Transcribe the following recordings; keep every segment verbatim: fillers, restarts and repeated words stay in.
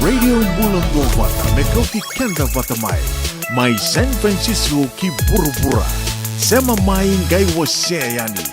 Radio Bula Duavata, me kauti keda vata mai. Mai San Francisco ki vuravura. Sema mai, qai wasea yani.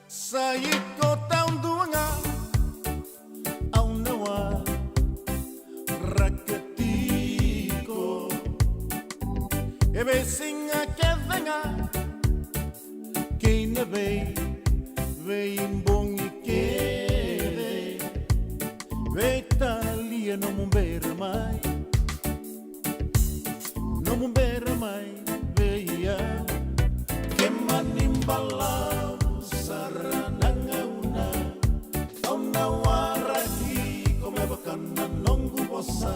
Sa iko taudua ga, au na wa. Kei na vei, veibogi kece, veitalia nomu bera mai, nomu bera mai vei au. Kemani balavu sara na gauna, au na waraki iko me vaka na noqu vosa.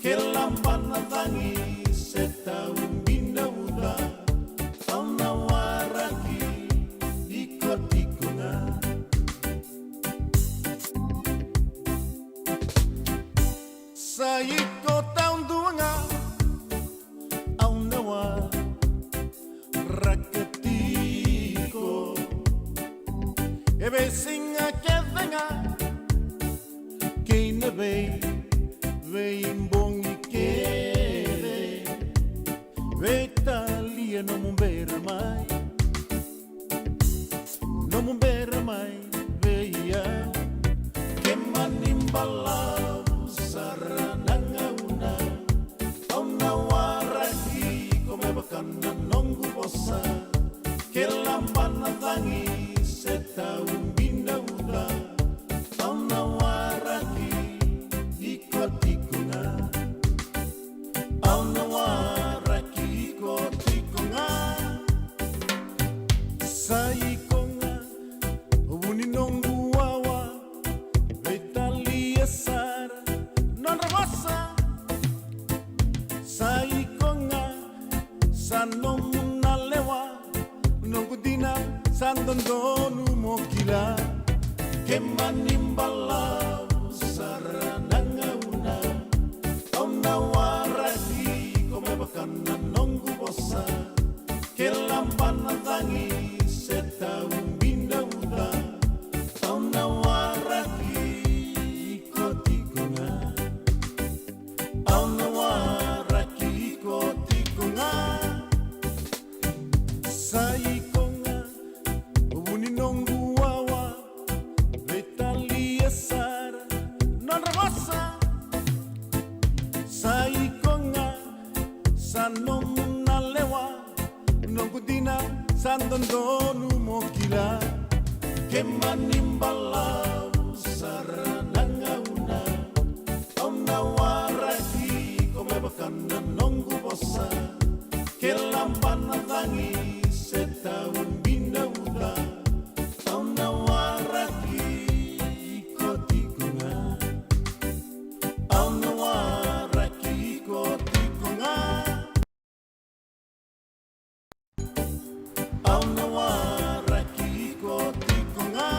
Ke laba na cagi se tau bina uca, au na waraki iko tiko ga. Sa iko taudua ga, au na waraka tiko. E veisiga kece ga, kei na vei, veibogi kece, veitalia nomu bera mai, nomu bera mai vei au. Kemani balavu sara na gauna, au na waraki iko me vaka na noqu vosa. Ke laba na cagi se tau bina uca, au na waraki iko tiko ga. Au na waraki iko tiko ga. Sa iko ga, vu ni noqu wawa, veitalia sara nodra vosa. Sa iko ga, sa nomu na lewa, noqu dina sa dodonu mo kila. Kemani balavu sara na gauna, au na waraki iko me vaka na noqu vosa. Ke laba na cagi se tau bina uca, au na waraki iko tiko ga. Au na waraki iko tiko ga. Sa iko ga, vu ni noqu wawa, veitalia sara nodra vosa. Sa iko ga, sa nomu na lewa, noqu dina sa dodonu mo kila. Kemani balavu sara na gauna, au na waraki iko me vaka na noqu vosa. Ke laba na cagi se tau bina uca, au na waraki iko tiko ga. Au na waraki iko tiko ga. Au na waraki iko tiko ga.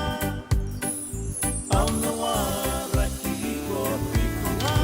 Au na waraki iko tiko ga.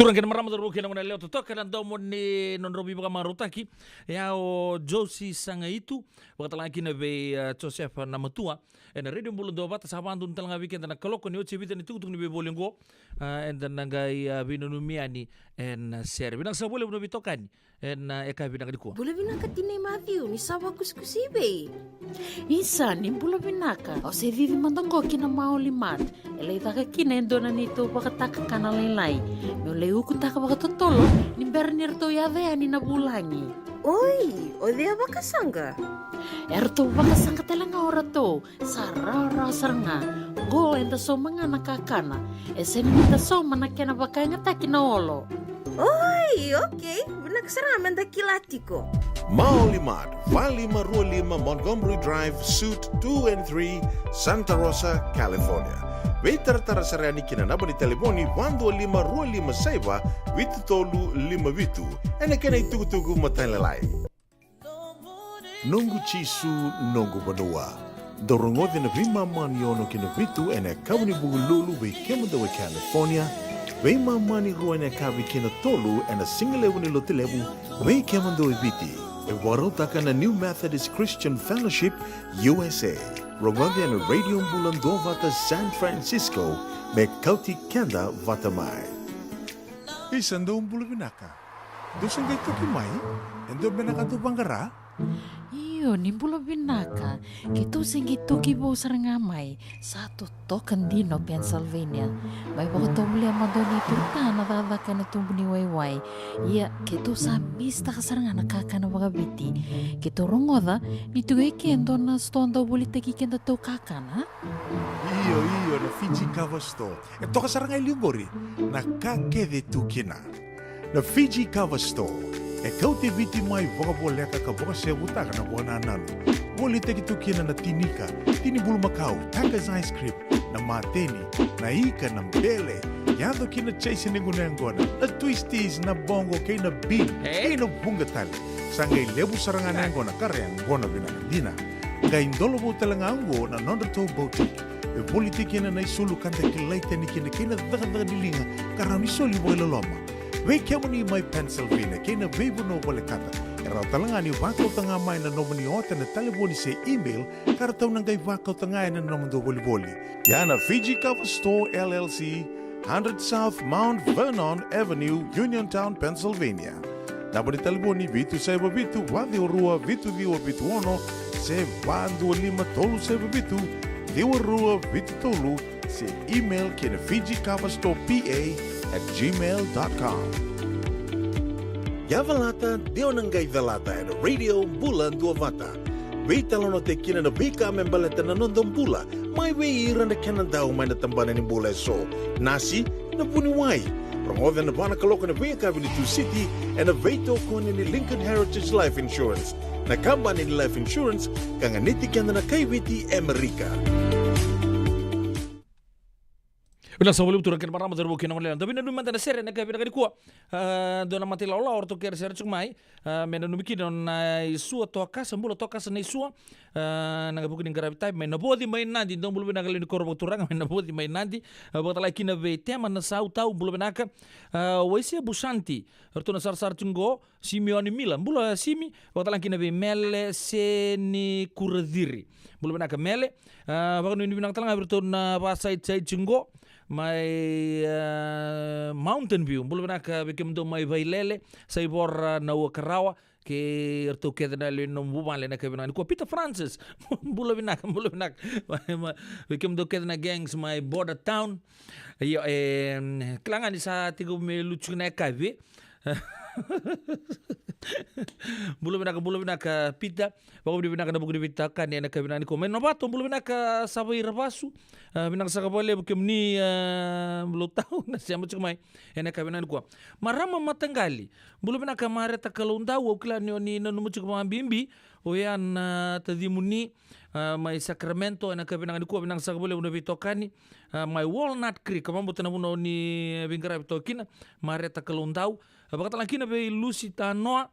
Turaga kei na marama, cauravou kei na goneyalewa, totoka na domo ni nodrau veivakamarautaki. E a o Josi Sagaitu, vakatalega kina vei, e, Josefa Namatua. Ena Radio Bula Duavata, sa vakadonu talega vei keda na kaloko ni oti e vica na itukutuku ni veivoli oqo. A, eda na qai, a, veinanumi yani ena sere. Vinaka saka vakalevu na veitokani ena, e, yakavi vinaka nikua. Bula vinaka tinai Maciu, ni sa vakusikusi i vei? Isa, ni bula vinaka. Au se cici mada oqo ki na Maoli Mart. E lai caka kina e dua na neitou vakatakakana lailai. Meu lai ukutaka vakatotolo ni bera ni ratou yaco yani na vulagi. Oi, o cei a vakasaqa? E ratou vakasaqa talega o ratou. Sa rawarawa sara ga. Qo eda sauma ga na kakana. E sega ni da sauma na kena vakayagataki na olo. Oi, okei. Vinaka sara ga meda kila tiko. Maoli Mart, va lima rua lima Montgomery Drive, Suite two and three, Santa Rosa, California. Veitaratara sara yani ki na naba ni talevoni va dua lima rua lima saiva vitu tolu lima vitu. Ena kena itukutuku matailalai. Noqu Jisu, noqu vanua. Dou rogoca na veimama ni ono ki na vitu ena yakavi ni Vukelulu vei kemudou e California, veimama ni rua ena yakavi ki na tolu ena sigalevu ni Lotulevu vei kemudou e Viti. E vakarautaka na New Methodist Christian Fellowship U S A. Rogoca ena Radio Bula Duavata San Francisco me kauti keda vata mai. Isa, dou bula vinaka. Dou se qai toki mai? E dua beka na ka dou vaqara? Io, ni bula vinaka. Keitou se qai toki vou sara ga mai. Sa totoka dina o Pennsylvania. Mai vakatovolea mada o Nei Turta na cakacaka ena tubu ni waiwai. Ia, keitou sa misitaka sara ga na kakana vakaviti. Keitou rogoca ni tiko e ke e dua na sitoa dau volitaki kedatou kakana. Io, io, na Fiji Cover Store. E toka sara ga e liu qori na ka kece e tu kina. Na Fiji Cover Store e kauti Viti mai vakavoleka ka vakasevutaka na vakanananu. Volitaki tu kina na tini ika, tini bulumakau, Tucker's ice cream, na mateni, na ika, na bele, yaco ki na chaise ni gunu yaqona, na twisties, na boqo kei na bean, kei na vuqa tale. Sa qai levu sara ga na yaqona ka ra yaqona vinaka dina. Qai dola vou tale ga oqo na nodratou boutique. E volitaki kina na isulu ka da kilai tani kina kei na cakacaka ni liga ka rawa ni soli vakailoloma. Vei kemuni mai Pennsylvania kei na veivanua volekata, e rawa tale ga ni vakauta ga mai na nomuni ota ena talevoni se email ka ratou na qai vakauta ga ena nomudou volivoli. Ia na Fiji Cover Store L L C, hundred South Mount Vernon Avenue, Uniontown, Pennsylvania. Naba ni talevoni vitu saiva vitu, va ciwa rua, vitu ciwa vitu ono, se va dua lima tolu saiva vitu, ciwa rua vitu tolu, se email ki na Fiji Cover Store P A at gmail dot com. Ia calata, de o na qai calata ena Radio Bula Duavata. Veitalanoataki kina na veika me baleta na noda bula, mai vei ira na kenadau mai na tabana ni bula eso. Nasi, na vuniwai. Rogoca ena va na kaloko ena veiyakavi ni Tusiti ena veitokoni ni Lincoln Heritage Life Insurance, na kabani ni life insurance ka ganiti keda na kai Viti e Amerika. Vinaka saka vakalevu turaga kei na marama, cauravou kei na goneyalewa. Da veinanumi mada na sere ena yakavi vinaka nikua. A, dua na mata ilawalawa o ratou kere sere tiko mai. A, me nanumi kina o Naisua Tokasa, bula Tokasa Naisua. A, na vuku ni qaravi tavi mai Navoci mai Nadi, dou bula vinaka lewe ni koro vakaturaga mai Navoci mai Nadi. A, vakatalega kina vei Tema Nasautau, bula vinaka. A, Waisia Busanti, ratou na sarasara tiko qo. Simioni Mila, bula Simi, vakatalega kina vei Mele Senikuraciri. Bula vinaka Mele. A, vakanuinui vinaka talega vei iratou na vakasaisai tiko qo mai, a, Mountain View. Bula vinaka vei kemudou mai Vailele, Saivora, Nauakarawa, kei iratou kece na lewe ni nomu vuvale ena yakavi vinaka nikua. Peter Francis, bula vinaka, bula vinaka. Vei kemudou kece na gangs mai Border Town. Io, e, kila ga ni sa tiko me lutu na yakavi. Bula vinaka, bula vinaka Peter. Vakavinavinaka ena vuku ni veitokani ena yakavi vinaka nikua. Mai Novato, bula vinaka Savaira Vasu. A, vinaka saka vakalevu kemuni, a, Bula Tau, na sema tiko mai ena yakavi vinaka nikua. Marama Mataqali, bula vinaka Mareta Kaloudau, au kila ni o ni nanuma tiko vakabibi oya na tacimuni, a, mai Sacramento ena yakavi vinaka nikua. Vinaka saka vakalevu na veitokani. A, mai Walnut Creek, ka vakabauta na vanua o ni veiqaravi toka kina, Mareta Kaloudau. A, vakatalega kina vei Lusi Tanoa.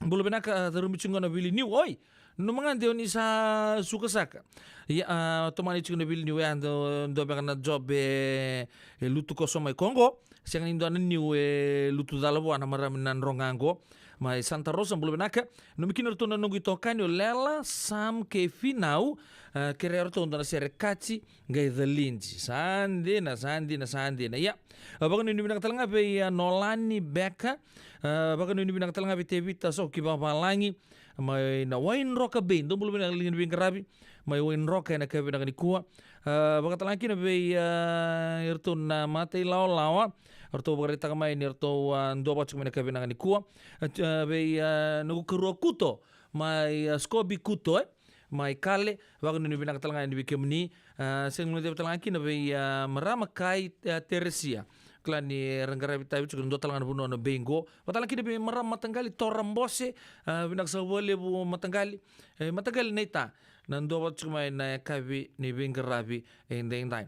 Bula vinaka, a, cauravou tiko qo na Vili Niu. Oi, nanuma ga de o ni sa suka saka. Ia, a, tomani tiko na Vili Niu, e a dua, dua beka na job e, e lutu koso mai koqo. sega ni dua na niu e lutu cala vua na marama ni Nadroga qo. Mai Santa Rosa, bula vinaka. Nanumi kina ratou na noqu itokani o Lela, Sam kei Finau. E, kerea ratou dua na sere Kati qai Calidi. Sa dina, sa dina, sa dina. Ia, a, vakanuinui vinaka tale ga vei, a, Nolani Beka. A, vakanuinui vinaka tale ga vei Tevita Soki Vavalagi. Mai na Waidroka Bay, dou bula vinaka, liga ni veiqaravi mai Waidroka ena yakavi vinaka nikua. A, vakatalega kina vei, a, iratou na matailawalawa, ratou vakaraitaka mai ni ratou, a, dua vata tiko mai na yakavi vinaka nikua. A, a, vei, a, noqu karua Kuto, mai, a, Scoby Kuto, e, mai Kale, vakanuinui vinaka tale ga yani vei kemuni. A, sega ni guilecavi tale ga kina vei, a, marama kai, a, Teresia. Kila ni ra qaravi tavi tiko na dua tale ga na vanua na Bay qo. Vakatalega kina vei marama mataqali Tora Bose, a, vinaka saka vakalevu mataqali. E, mataqali naita, na dua vata tiko mai na yakavi ni veiqaravi edaidai.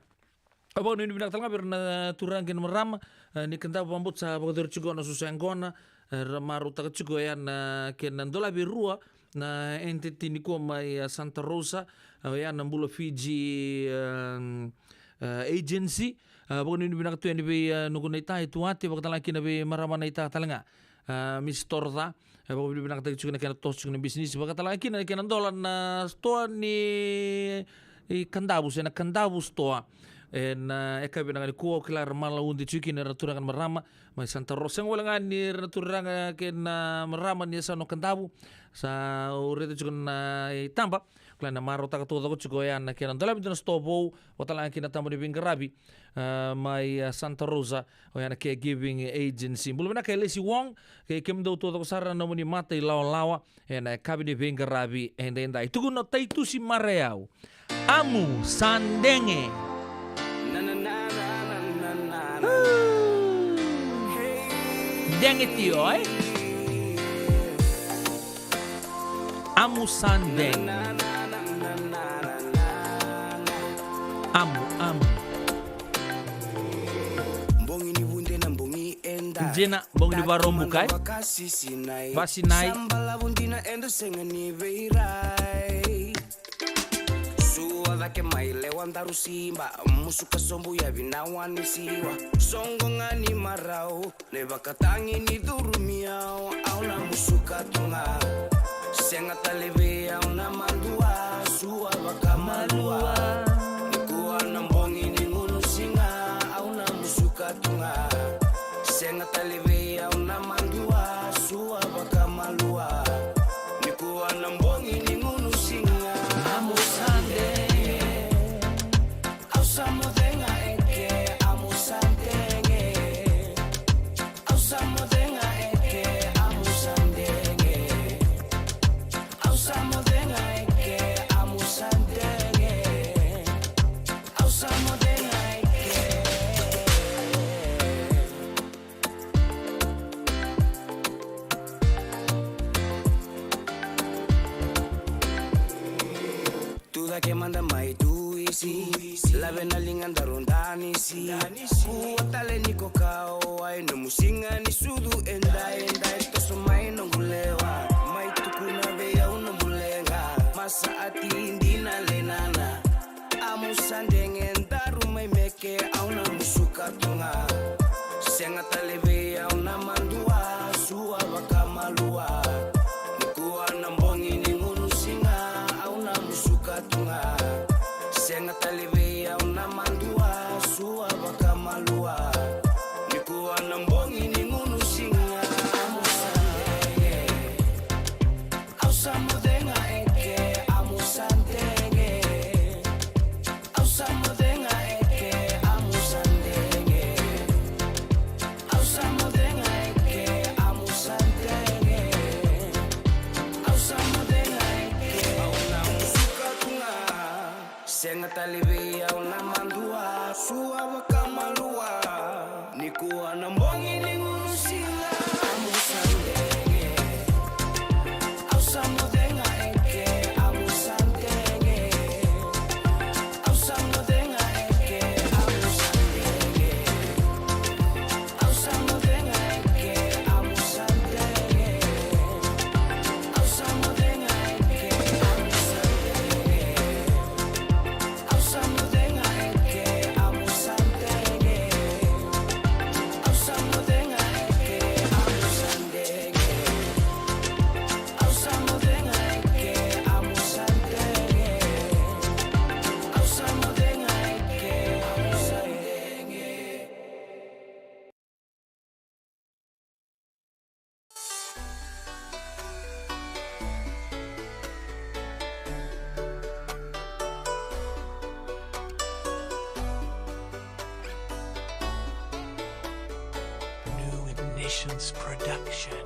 Au vakanuinui vinaka tale ga vei ira na turaga kei na marama, e, ni Kadavu vakabauta sa vakayacori tiko na susu yaqona, e, ra marautaka tiko oya na kena dolavi e rua na entity nikua mai, e, Santa Rosa, e, oya na Bula Fiji, e, e, Agency. E, vakanuinui vinaka tu yani vei, e, noqu naita e Tuate, vakatalega kina vei marama naita tale ga, a, Miss Toroca. E, vakavinavinakataki tiko na kena toso tiko na bisinisi, vakatalega kina na kena dola na sitoa ni, i Kadavu, se na Kadavu Store. Ena, e, yakavi vinaka nikua, au kila ra malaudei tiko kina ira na turaga na marama mai Santa Rosa. Sega wale ga ni ira na turaga kei na marama ni yasana o Kadavu, sa au raica tiko na itaba. Kila na marautaka taucoko tiko oya na kena dolavi dua na sitoa vou, vakatalega kina taba ni veiqaravi, a, mai, a, Santa Rosa, oya na Caregiving Agency. Bula vinaka e Lesi Wong, kei kemudou taucoko sara na nomuni matailawalawa ena yakavi ni veiqaravi edaidai. Tukuna o Taitusi Marayau. Amu sa dege. Dege tio, e? Amu sa dege. Amu, amu. Bogi ni vude na bogi eda. Dina, bogi ni Vakaraubuka, e? Vakasinai. Vakasinai. Sa balavu dina eda sega ni veirai. Sua cake mai lewa daru siba, musuka sobu yavi na wa ni siwa. Soqo ga ni marau, na ivakatagi ni curu mai au, au na musuka tu ga. Sega tale vei au na madua, sua vakamalua. Nikua na bogi ni gunu siga, au na musuka tu ga. Sega tale vei au na madua, sua vakamalua. Nikua na bogi ni gunu siga. Amu sa dege. Au sa moce ga eke, amu sa dege. Au sa moce ga eke, amu sa dege. Au sa moce ga eke, amu sa dege. Au sa moce ga eke. Tu cake mada mai tu isi, lave na liga daru danisi. Kua tale ni ko kau ai nomu siga ni sucu edai, edai toso mai noqu lewa. Mai tukuna vei au nomu leqa, masa ati dina lenana. Amu sa dege daru mai meke, au na musuka tu ga. Sega tale vei au na madua, sua vakamalua. Nikua na bogi ni gunu siga, au na musuka tu ga. Sega tale vei au na madua, sua vakamalua. Nikua na bogi ni gunu siga, amu sa dege. Au sa moce ga eke, amu sa dege. Au sa moce ga eke, amu sa dege. Au sa moce ga eke, amu sa dege. Au sa moce ga eke, au na musuka tu ga. Sega tale vei au na madua, sua vakamalua. Nikua na bogi ni gunu siga, amu sa dege. Au sa moce ga eke, amu sa dege. Au sa moce ga eke, amu sa dege. Au sa moce ga eke, amu sa dege. Au sa moce ga eke, amu sa dege. Au sa moce ga eke, amu sa dege. Nations Production.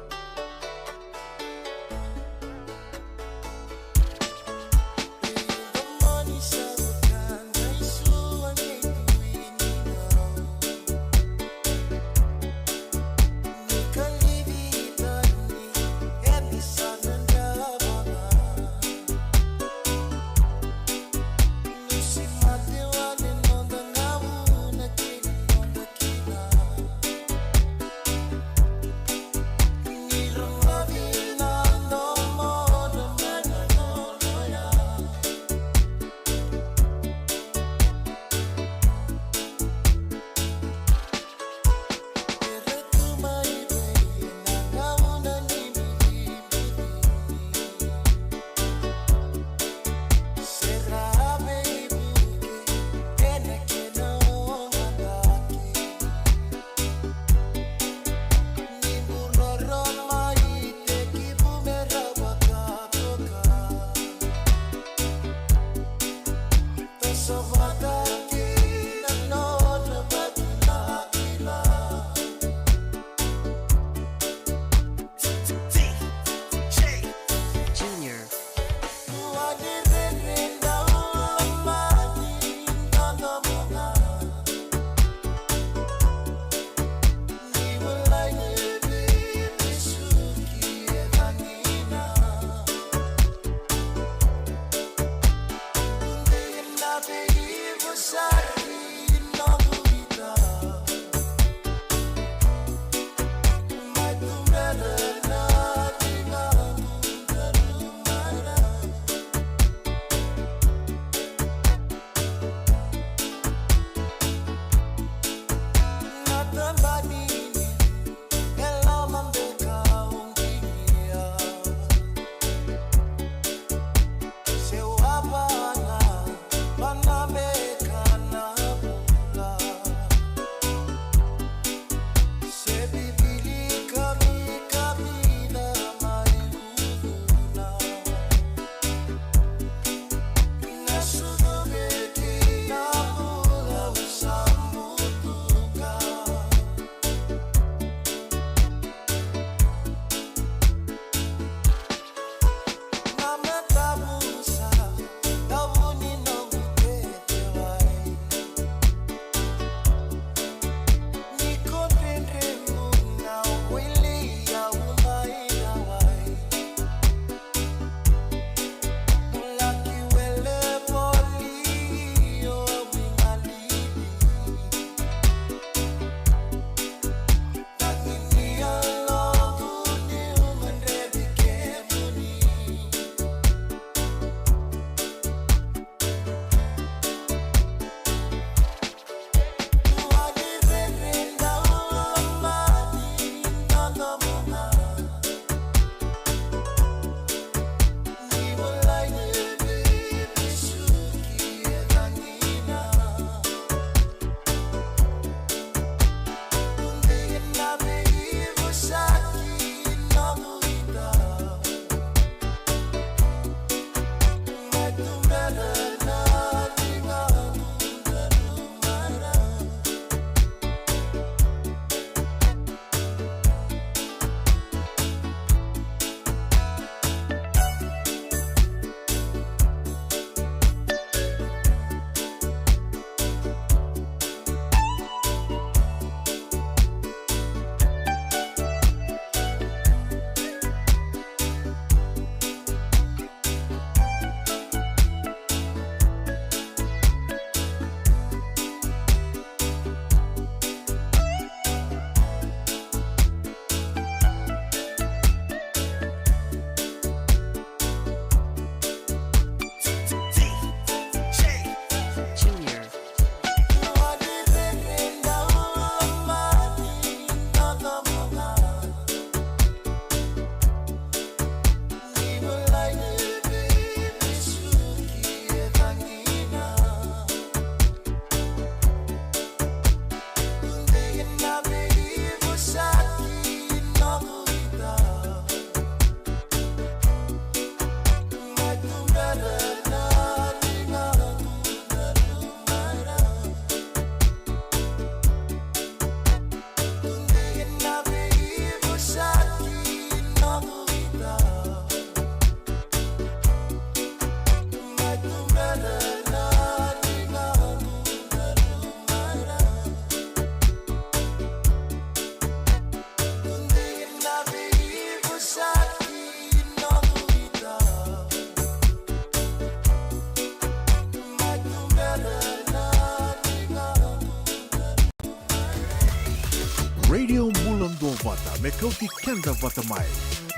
vata me kauti keda vata mai.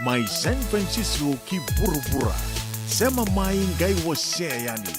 Mai San Francisco ki vuravura. Sema mai qai wasea yani.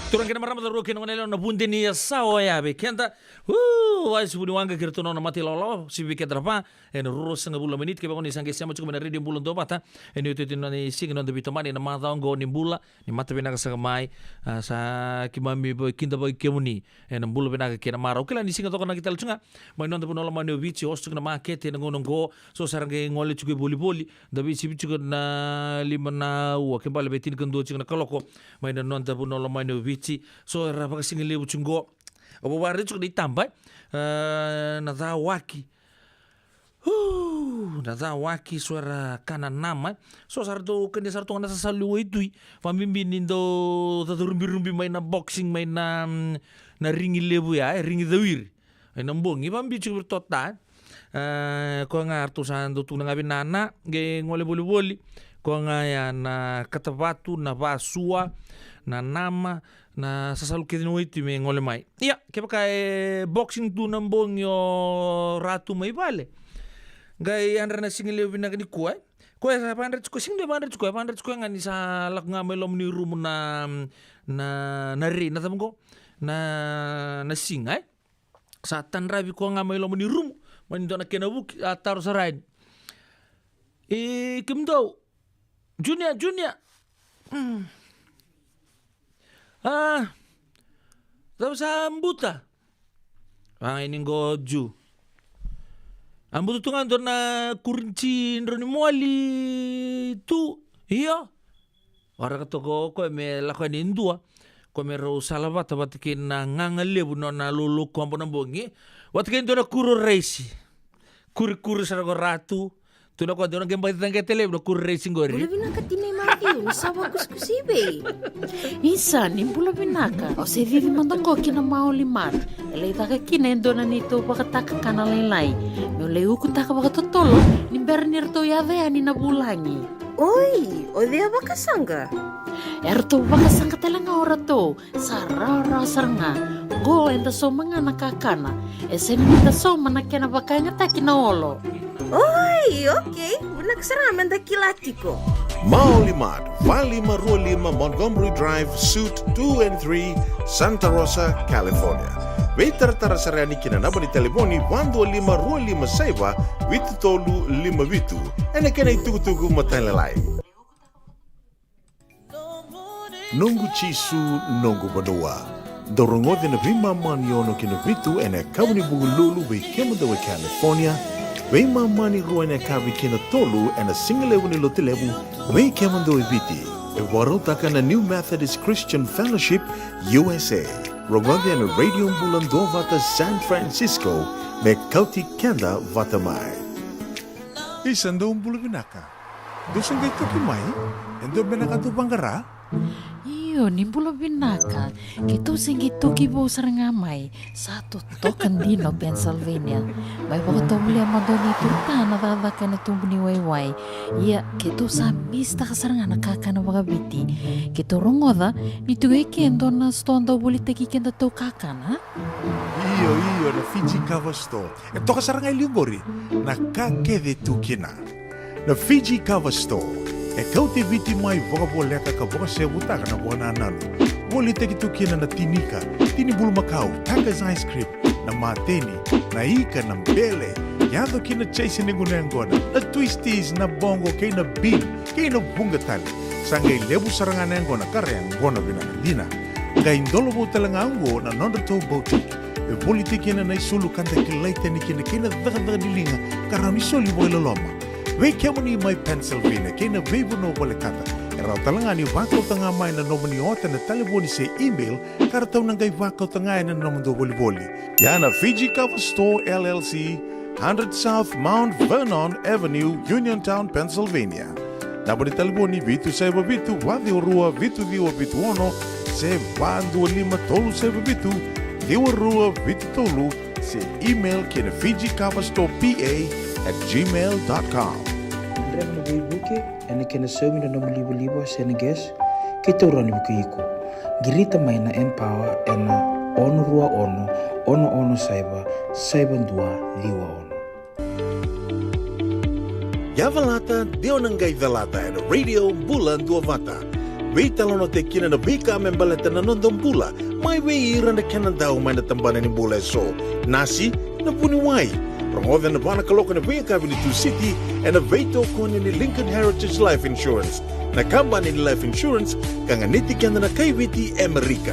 Turaga kei na marama, cauravou kei na goneyalewa, na vude ni yasawa oya vei keda. Uu, wai sivi ni waqa kei iratou na nona mata ilawalawa, sivi vei keda na va ena ruasagavulu na miniti. Kevaka o ni sa qai sema tiko mai na Radio Bula Duavata ena iotioti ni siga, noda veitomani ena macawa oqo ni bula, ni mata vinaka saka mai. A, sa keimami vakidavaki kemuni ena bula vinaka kei na marau. Kila ni siga cokonaki tale tu ga mai noda vanua lomani o Viti, oso tiko na makete ena gauna oqo. So sa ra qai gole tiko i volivoli, da veisivi tiko na lima na aua, ke bale vei tinikadua tiko na kaloko mai na noda vanua lomani o Viti. So era vakasigalevu tiko qo. Au vakarai tiko na itaba, e, na cawaki. Uu, na cawaki, so era kana nama, e. So sa ratou kania sara tu ga na sasalu i waitui. Vakabibi ni dau caca rubirubi mai na boxing, mai na, mm, na rigi levu ya, e, rigi cawiri. Ena bogi, vakabibi tiko vei iratou ta, e, koya ga ratou sa dau tukuna ga vei nana, qai gole volivoli. Koya ga ya na katavatu, na vasua, na nama, na sasalu kece ni waitui me gole mai. Ia, kevaka e boxing tu na bogi o Ratu mai vale, qai yadra na sigalevu vinaka nikua, e. Koya sa vakadreti koya, sega ni vakadreti koya, vakadreti koya ga ni sa lako ga mai loma ni rumu na, na, na rei, na cava qo? Na, na siga, e. Sa tadravi koya ga mai loma ni rumu, mai dua na kena vuki, a taro sara yani. E, kemudou. Junior, Junior. Mm. A, cava sa buta? Vaka ni qo Ju. A buta tu ga dua na kuriji drau ni moli tu. Io. Waraka toka o koya me lako yani e dua. Koya me rau salavata vata kei na gaga levu na nona loulou kobo na bogi. Vata kei dua na kuro raisi. Kurikuri sara ko Ratu. Tu na koya dua na qai bati caqeta levu na kuro raisi qori. Bula vinaka tinai Maciu, ni sa vakusikusi vei. Isa, ni bula vinaka. Au se cici mada qo ki na Maoli Mart. E lai caka kina e dua na neitou vakatakakana lailai. Meu lai ukutaka vakatotolo ni bera ni ratou yaco yani na vulagi. Oi, o cei a vakasaqa? Eratou vakasaqa tale ga o ratou. Sa rawarawa sara ga. Qo eda sauma ga na kakana. E sega ni da sauma na kena vakayagataki na olo. Oi, okei. Vinaka sara ga me da kila tiko. Maoli Mart, va lima rua lima Montgomery Drive, Suite two and three, Santa Rosa, California. Veitaratara sara yani ki na naba ni talevoni va dua lima rua lima saiva vitu tolu lima vitu. Ena kena itukutuku matailalai. Noqu Jisu, noqu vanua. Dou rogoca na veimama ni ono ki na vitu ena yakavi ni Vukelulu vei kemudou e California, veimama ni rua ena yakavi ki na tolu ena sigalevu ni Lotulevu vei kemudou e Viti. E vakarautaka na New Methodist Christian Fellowship U S A. Rogoca ena Radio Bula Duavata San Francisco me kauti keda vata mai. Isa, dou bula vinaka. Dou se qai toki mai? E dua beka na ka dou vaqara? Io, ni bula vinaka. Keitou se qai toki vou sara ga mai. Sa totoka dina o Pennsylvania. Mai vakatovolea mada o neitou ta na cakacaka ena tubu ni waiwai. Ia, keitou sa misitaka sara ga na kakana vakaviti. Keitou rogoca ni tu e ke e dua na sitoa dau volitaki kedatou kakana, a? Io, io, na Fiji Kava Store. E toka sara ga e liu qori na ka kece e tu kina. Na Fiji Kava Store e kauti Viti mai vakavoleka ka vakasevutaka na vakanananu. Volitaki tu kina na tini ika, tini bulumakau, Taka's ice cream, na mateni, na ika, na bele, yaco ki na chaise ni gunu yaqona, na twisties, na boqo kei na bean, kei na vuqa tale. Sa qai levu sara ga na yaqona ka ra yaqona vinaka dina. Qai dolovou tale ga oqo na nodratou boutique e volitaki kina na isulu ka da kilai tani kina kei na cakacaka ni liga ka rawa ni soli vakailoloma. Vei kemuni mai Pennsylvania kei na veivanua volekata, e rawa tale ga ni vakauta ga mai na nomuni ota ena talevoni se email ka ratou na qai vakauta ga ena nomudou volivoli. Ia na Fiji Kava Store L L C, hundred South Mount Vernon Avenue, Uniontown, Pennsylvania. Naba ni talevoni vitu saiva vitu, va ciwa rua, vitu ciwa vitu ono, se va dua lima tolu saiva vitu, ciwa rua vitu tolu, se email ki na Fiji Kava Store P A at gmail dot com. Dreva na veivuke ena kena saumi na nomu livaliva se na gas, keitou rawa ni vukei iko. Qirita mai na Empower ena ono rua ono, ono ono saiva, saiva dua ciwa ono. Yavalata, de o na qai calata ena Radio Bula Duavata. Veitalanoataki kina na veika me baleta na noda bula, mai vei ira na kena dau mai na tabana ni bula eso. Nasi, na vuniwai. Rogoca ena va na kaloko ena veiyakavi ni Tusiti ena veitokoni ni Lincoln Heritage Life Insurance, na kabani ni life insurance ka ganiti keda na kai Viti e Amerika.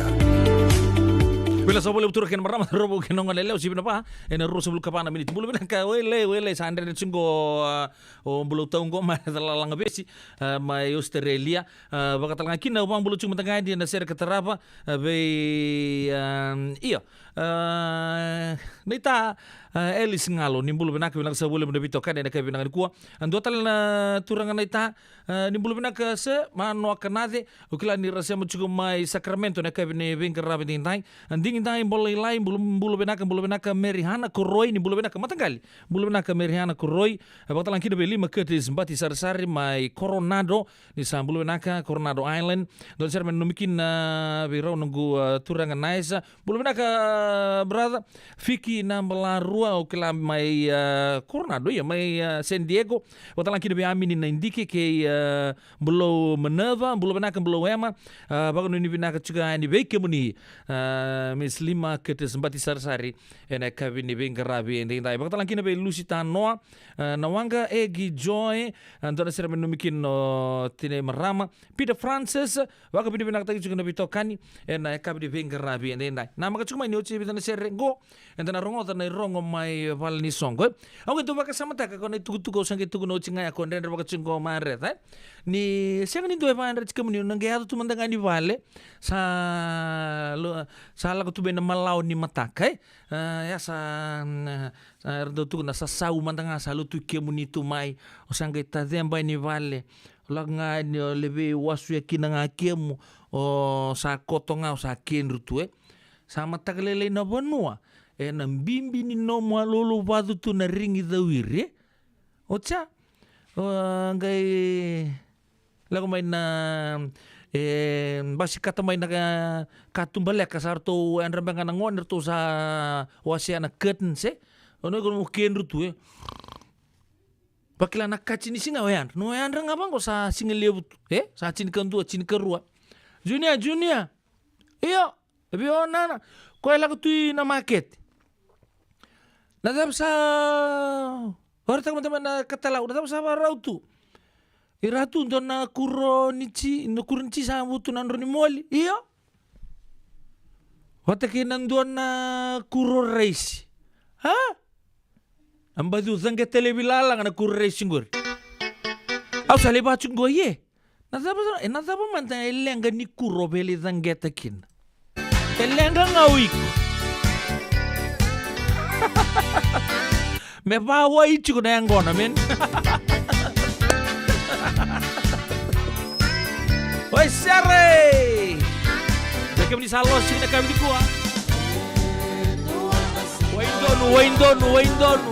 Vila sa voli vutura kei na marama, rovo kei na gone yalewa, sivi na va ena ruasagavulu ka va na miniti. Bula vinaka, wele, wele, sa dredre tiko qo, a, o Bula Tau qo mai Calalaga Vesi, a, mai Australia. A, vakatalega kina au vakabula tiko mada ga yani ena sere ka tarava, a, vei, a, io, a, naita, a, Alice Galo, ni bula vinaka, vinaka sa voli na veitokani ena kai vinaka nikua. A, dua tale na turaga naita, a, ni bula vinaka se Manoa Kanace, au kila ni ra sema tiko mai Sacramento ena kai ni veiqaravi edaidai. A, Digidai Bolailai, bula, bula vinaka, bula vinaka Mary Hana Koroi, ni bula vinaka mataqali. Bula vinaka Mary Hana Koroi. A, vakatalega kina vei Lima Curtis Bati Sarisari mai Coronado, ni sa bula vinaka, Coronado Island. Dua na sere me nanumi kina vei rau noqu, a, turaga Naisa. Bula vinaka, a, brother. Fiki Nabalarua, au kila mai, a, Coronado, ia, mai, a, San Diego. Vakatalega kina vei Amini Naidike kei, a, Bulou Manava, bula vinaka Bulou Ema. A, vakanuinui vinaka tiko yani vei kemuni, a, Miss Lima Curtis Bati Sarisari ena yakavi ni veiqaravi edaidai. Vakatalega kina vei Lucy Tanoa, a, na waqa Egi Joy, a, dua na sere me nanumi kina o tinai marama Peter Francis, vakavinavinakataki tiko na veitokani ena yakavi ni veiqaravi edaidai. Namaka tiko mai ni oti e vica na sere qo, eda na rogoca na irogo mai vale ni soqo, e. Au qai dau vakasamataka ko na itukutuku au sa qai tukuna oti ga ya ko dredre vaka tiko qo Mareta, e. Ni sega ni dua e vakayadrati kemuni, o na qai yaco tu mada ga ni vale, sa lo-, sa lako tu mai na malawa ni mataka, e. A, ya sa, mm, sa, era dau tukuna sa sau mada ga, sa lotu kemuni tu mai, o sa qai taceba ni vale, o lako ga ni o levei wasu ya kina ga kemu, o sa koto ga, o sa kedru tu, e. Sa mataka lailai na vanua, ena bibi ni nomu a loulou vacu tu na rigi cawiri, e. Oti ya, o, a, qai Lako mai na, e, basikata mai na ka, katubaleka, sa ratou yadra beka na gone, ratou sa wasea na curtains, e. O na iko na mo kedru tu, e. Vakila na kaci ni siga o yadra. No yadra ga vaqo sa siga levu tu, e? Sa tinikadua, tinikarua. Junior, Junior. Io. E vei o nana. Koya lako tu i na makete. Na cava sa, o ratou mada mai na katalau. Na cava sa varau tu. Ira tu dua na kuro ni ci, na kuro ni ci sa vutu na dro ni moli. Io. Vata kei na dua na kuro raisi. Ha? A baci u caqeta laivi lalaga na kuro raisi qori. Au sa lai vacu qo, ie. Na cava, e na cava mada e leqa ni kuro vei lai caqeta kina? E leqa ga o iko. Me vawai tiko na yaqona, man. Oi, sere! Vei kemuni sa losi na kavi nikua. Wai donu, wai donu, wai donu.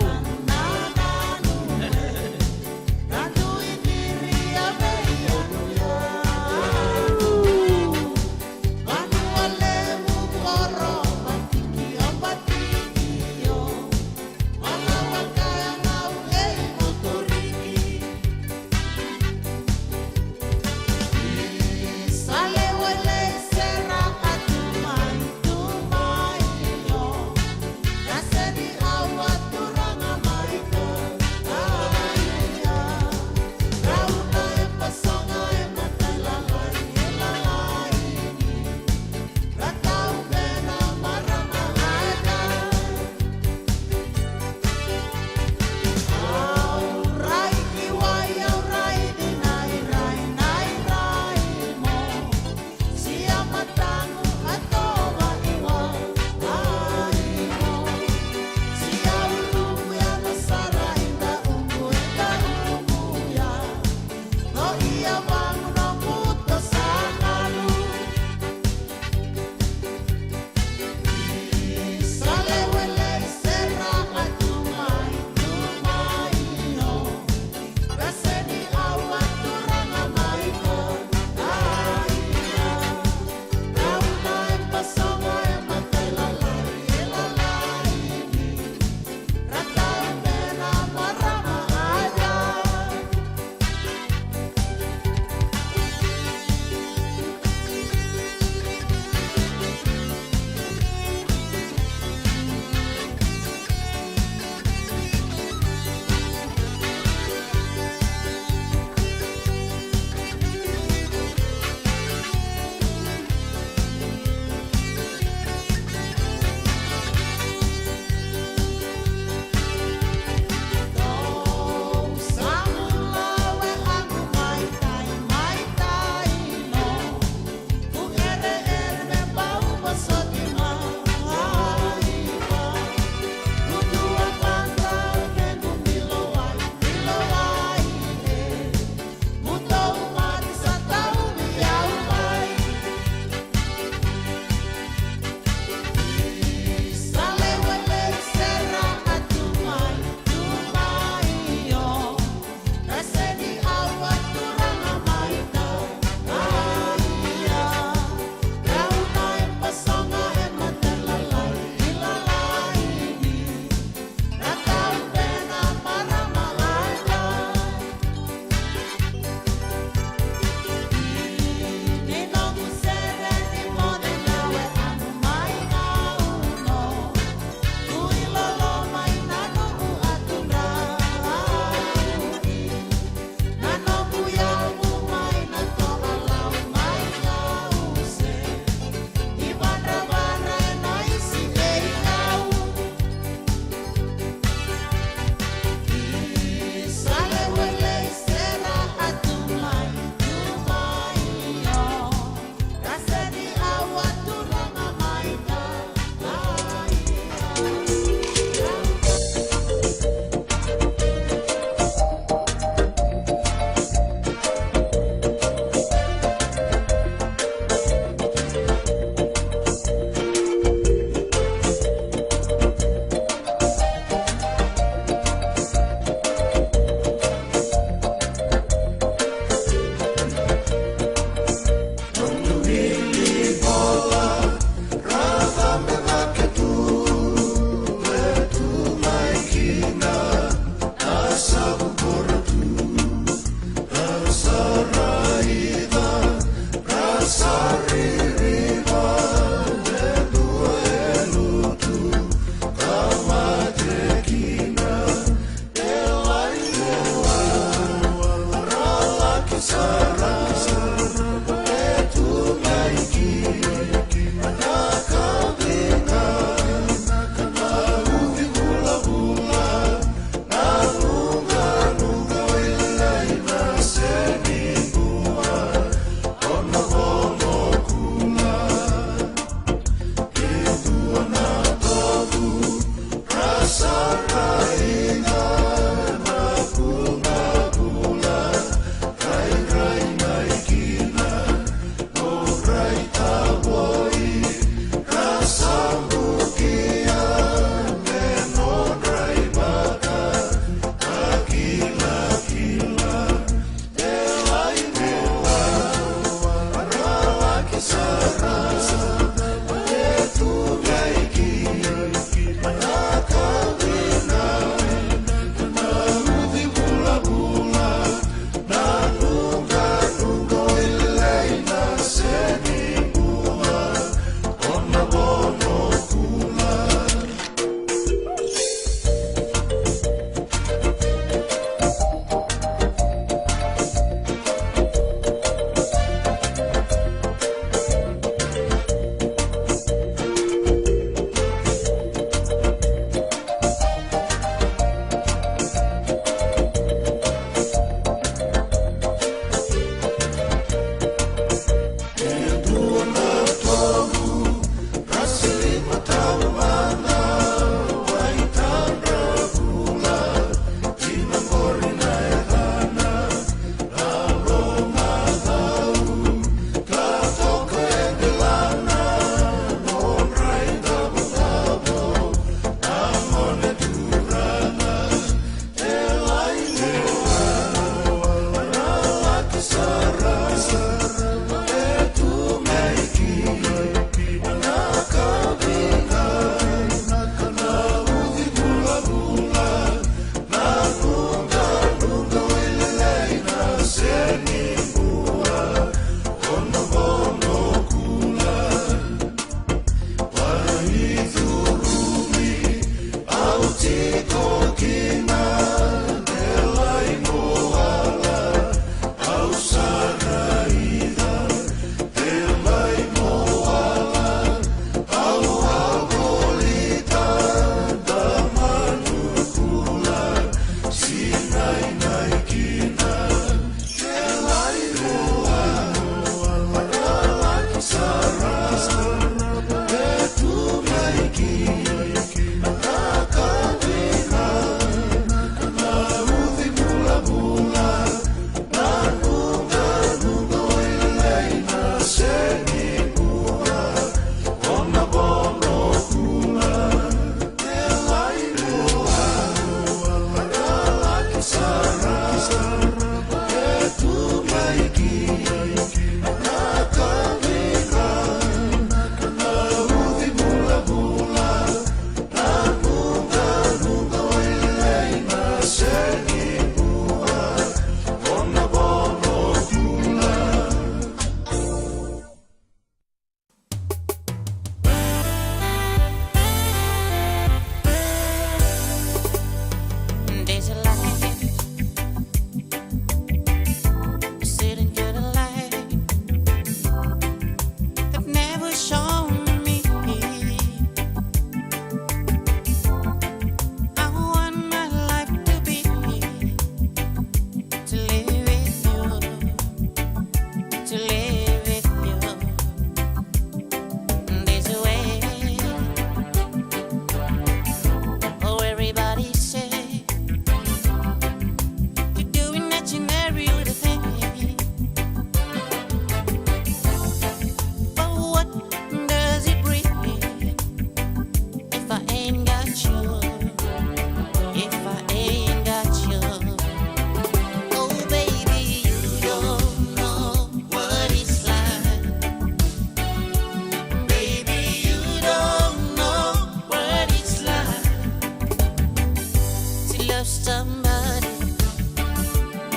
Somebody,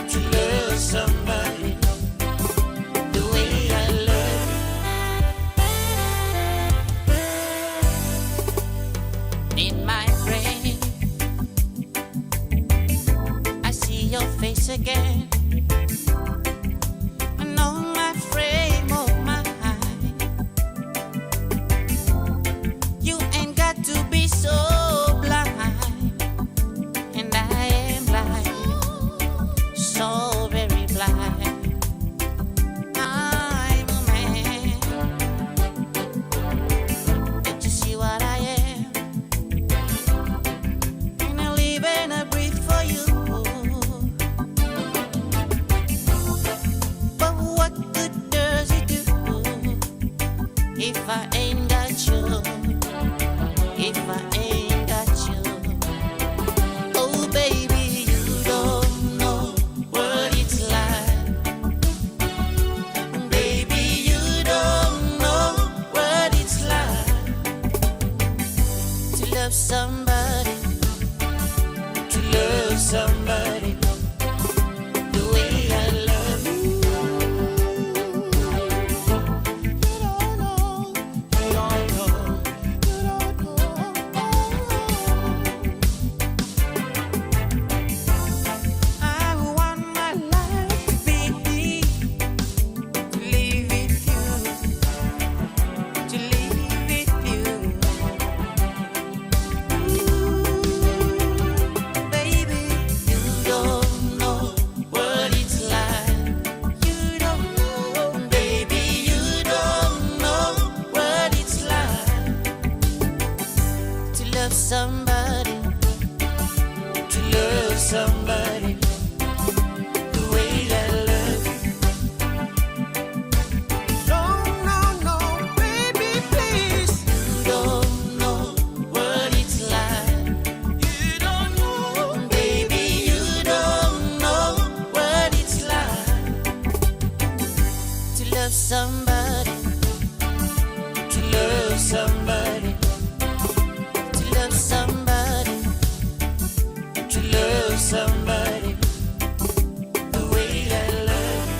to love somebody the way I love you. In my brain, I see your face again. And on my frame of mind, you ain't got to be so blind. And I am blind, so very blind. I'm a man. Can't you see what I am? And I live and I breathe for you. But what good does it do if I ain't got you? If I ain't got you? Oh, baby, you don't know what it's like. Baby, you don't know what it's like to love somebody, to love somebody the way I love you. You don't know, you don't know, you don't know. I want my life to be to live with you, to live with you. Ooh, baby, you don't know what it's like. You don't know, baby, you don't know what it's like to love somebody, to love somebody the way I love you. No, no, no, baby, please. You don't know what it's like. You don't know, baby, you don't know what it's like to love somebody, to love somebody, to love somebody, to love somebody the way I love you.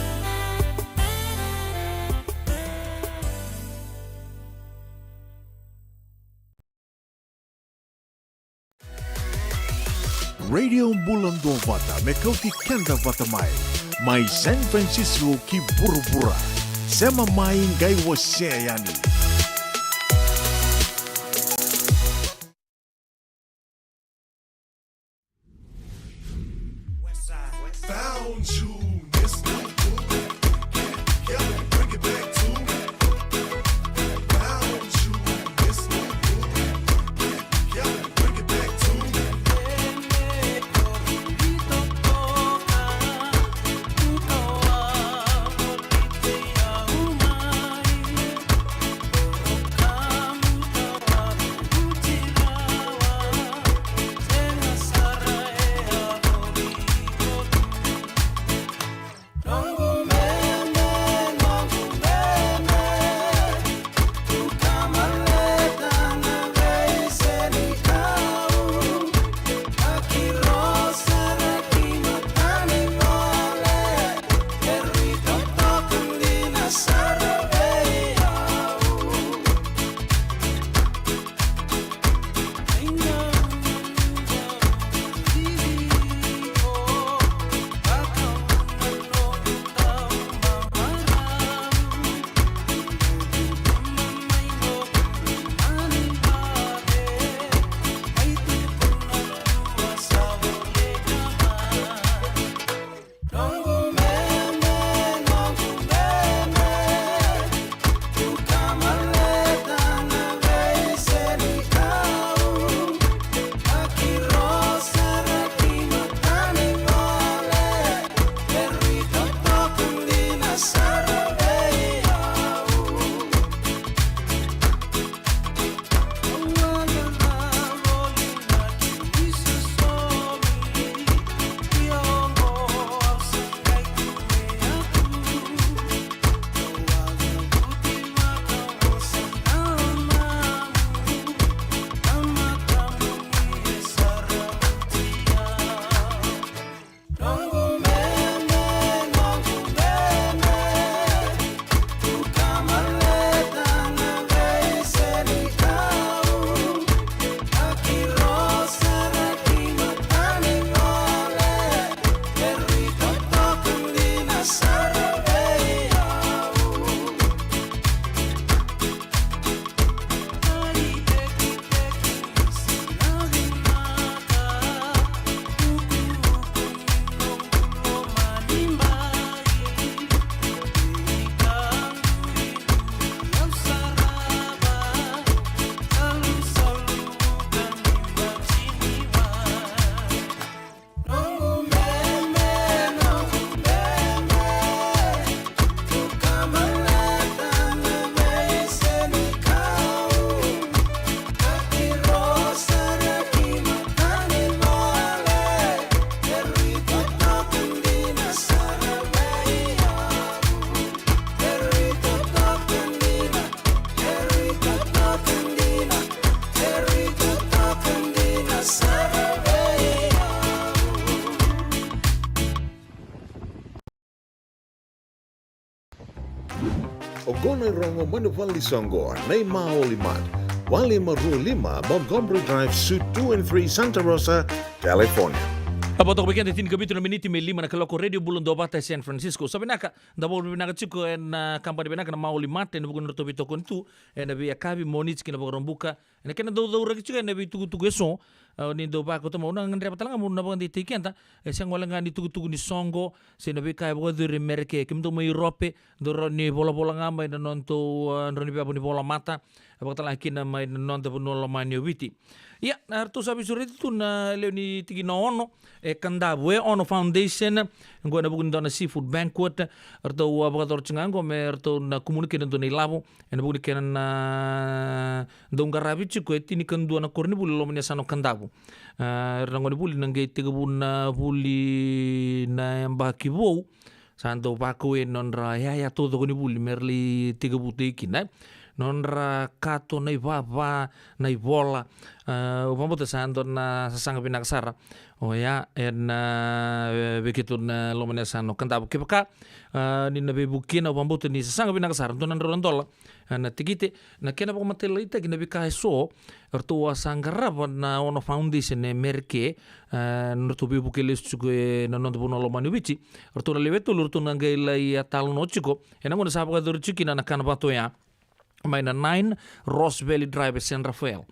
Radio Bula Duavata, me kauti keda vata mai. Mai San Francisco ki vuravura. Sema mai qai wasea yani. Found you, Miss New Booty. Bring it back to me. Found you, Miss New Booty. Bring it back to me. Ko Nairogo mai na vale ni soqo, na iMaoli Mart, walu lima rua lima Montgomery Drive, Suite two and three, Santa Rosa, California. A vakatoka vei keda e tinikavitu na miniti me lima na kaloko, Radio Bula Duavata e San Francisco. Sa vinaka, da vakavinavinaka tiko ena, ah, kabani vinaka na iMaoli Mart ena vuku ni nodratou veitokoni tu ena veiyakavi, Moniti kei na Vakaraubuka. Ena kena daucauraki tiko ena veitukutuku eso, ah, ni dau vakauta mai, au na gadreva tale ga meu na vakadeitaki keda, e sega wale ga ni tukutuku ni soqo se na veika e vakayacori e Merika. Kemudou mai Europe, dou rawa ni volavola ga mai na nodatou, ah, drau ni veiyavu ni vola mata, vakatalega kina mai na noda vanua lomani o Viti. Ia, na ratou sa veisureti tu na lewe ni tikina ono, e Kadavu, e Ono Foundation, oqo ena vuku ni dua na seafood banquet, ratou, ah, vakayacora tiko ga oqo me ratou na kumuna kina dua na ilavo, ena vuku ni kena na dau qaravi tiko e tinikadua na koronivuli e loma ni yasana o Kadavu. Ah, era na gonevuli na qai tekivu na vuli na yabaki vou. Sa dau vakau e nodra yaya taucoko ni vuli me ra lai tekivutaki kina, eh, nodra kato na ivava, na ivola. Ah, au vakabauta sa dua na sasaga vinaka sara oya ena, eh, vei keitou na loma ni yasana o Kadavu. Kevaka, ah, ni na veivuke kina, au vakabauta ni sasaga vinaka sara, dua na drau na dola, ah, na tikite. Na kena vakamatailalai taki na veika eso eratou a sa qarava na Ono Foundation e Merika, ah, nodratou veivuke lesu tiko ena noda vanua lomani o Viti. Eratou na lewe tolu eratou na qai lai, ah, talanoa tiko ena gauna sa vakayacori tiko kina na kana vata oya mai na nine Ross Valley Drive e San Rafael,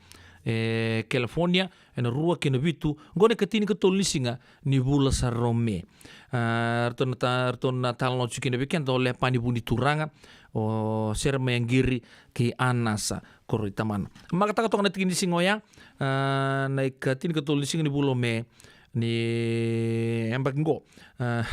e California, ena rua kei na vitu, oqo na ikatinikatolu ni siga ni vula sara o Me. Ah, ratou na ta-, ratou na talanoa tiko kina vei keda o Lepani Vunituraga, o Seremaia Qiri kei Anasa Koroi Tamana. Makataka toka na tiki ni siga oya, ah, na ikatinikatolu ni siga ni vula o Me ni yabaki qo. Ah,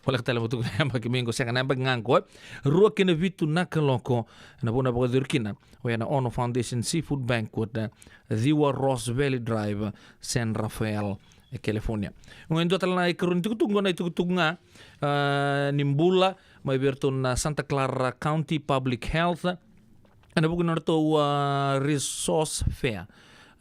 voleka tale mo tukuna na yabaki Me qo, sega, na yabaki ga qo, eh. Rua kei na vitu na kaloko, na vanua e vakayacori kina oya na Ono Foundation Seafood Banquet, eh, ciwa Ross Valley Drive, San Rafael, e California. Oqo e dua tale na ikarua ni tukutuku, oqo na itukutuku ga, ah, ni bula mai vei iratou na Santa Clara County Public Health ena vuku ni nodratou, ah, resource fair.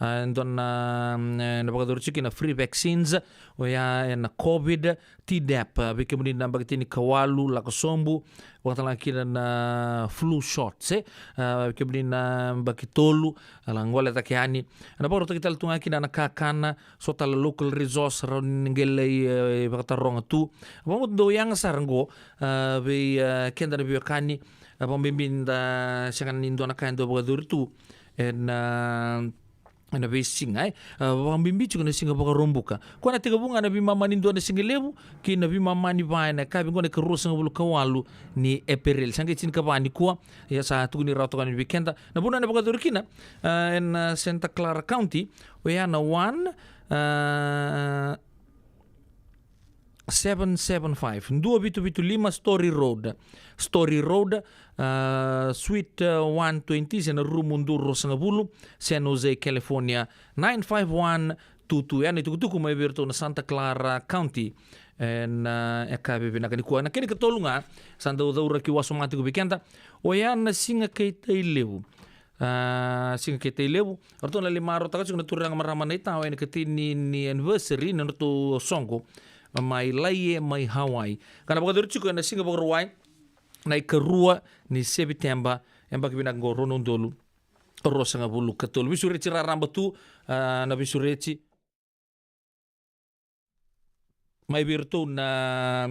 Ah, e dua na, mm, eh, na vakayacori tiko kina free vaccines oya ena COVID, Tdap, ah, vei kemuni na yabaki tinikawalu lako sobu, vakatalega kina na flu shots, eh, ah, vei kemuni na yabaki tolu, ah, lai gole cake yani. Ena vakarautaki tale tu ga kina na kakana, so tale na local resource rawa ni qai lai, eh, vakataroga tu. Vakabauta dau yaga sara oqo, ah, vei, ah, keda na veiwekani, ah, vakabibi da sega ni dua na ka e dau vakayacori tu ena, ah, ena veisiga, eh. Ah, vakabibi tiko na siga Vakaraubuka. Koya na tekivu ga na veimama ni dua na siga levu kei na veimama ni va ena yakavi oqo na ikaruasagavulu ka walu ni Epereli. Sa qai tinikava nikua, ia sa tukuni rawa toka yani vei keda na vanua ena vakayacori kina, ah, ena Santa Clara County, oya na one, ah, seven seven five, dua vitu vitu lima Story Road. Story Road, ah, Suite, ah, one twenty, se na rumu dua ruasagavulu, San Jose, California, nine five one two two. Oya na itukutuku mai vei iratou na Santa Clara County ena, ah, yakavi vinaka nikua. Na kena ikatolu ga sa dau cauraki wasoma tiko vei keda, oya na Siga kei Tailevu. Ah, Siga kei Tailevu, eratou na lai marautaka tiko na turaga marama na ita, oya na ikatini ni anniversary ni nodratou soqo mai Laie mai Hawaii. Ka na vakayacori tiko ena Siga Vakarauwai, na ikarua ni Seviteba, yabaki vinaka oqo, rua na udolu ruasagavulu ka tolu. Veisureti raraba tu, ah, na veisureti mai vei iratou na,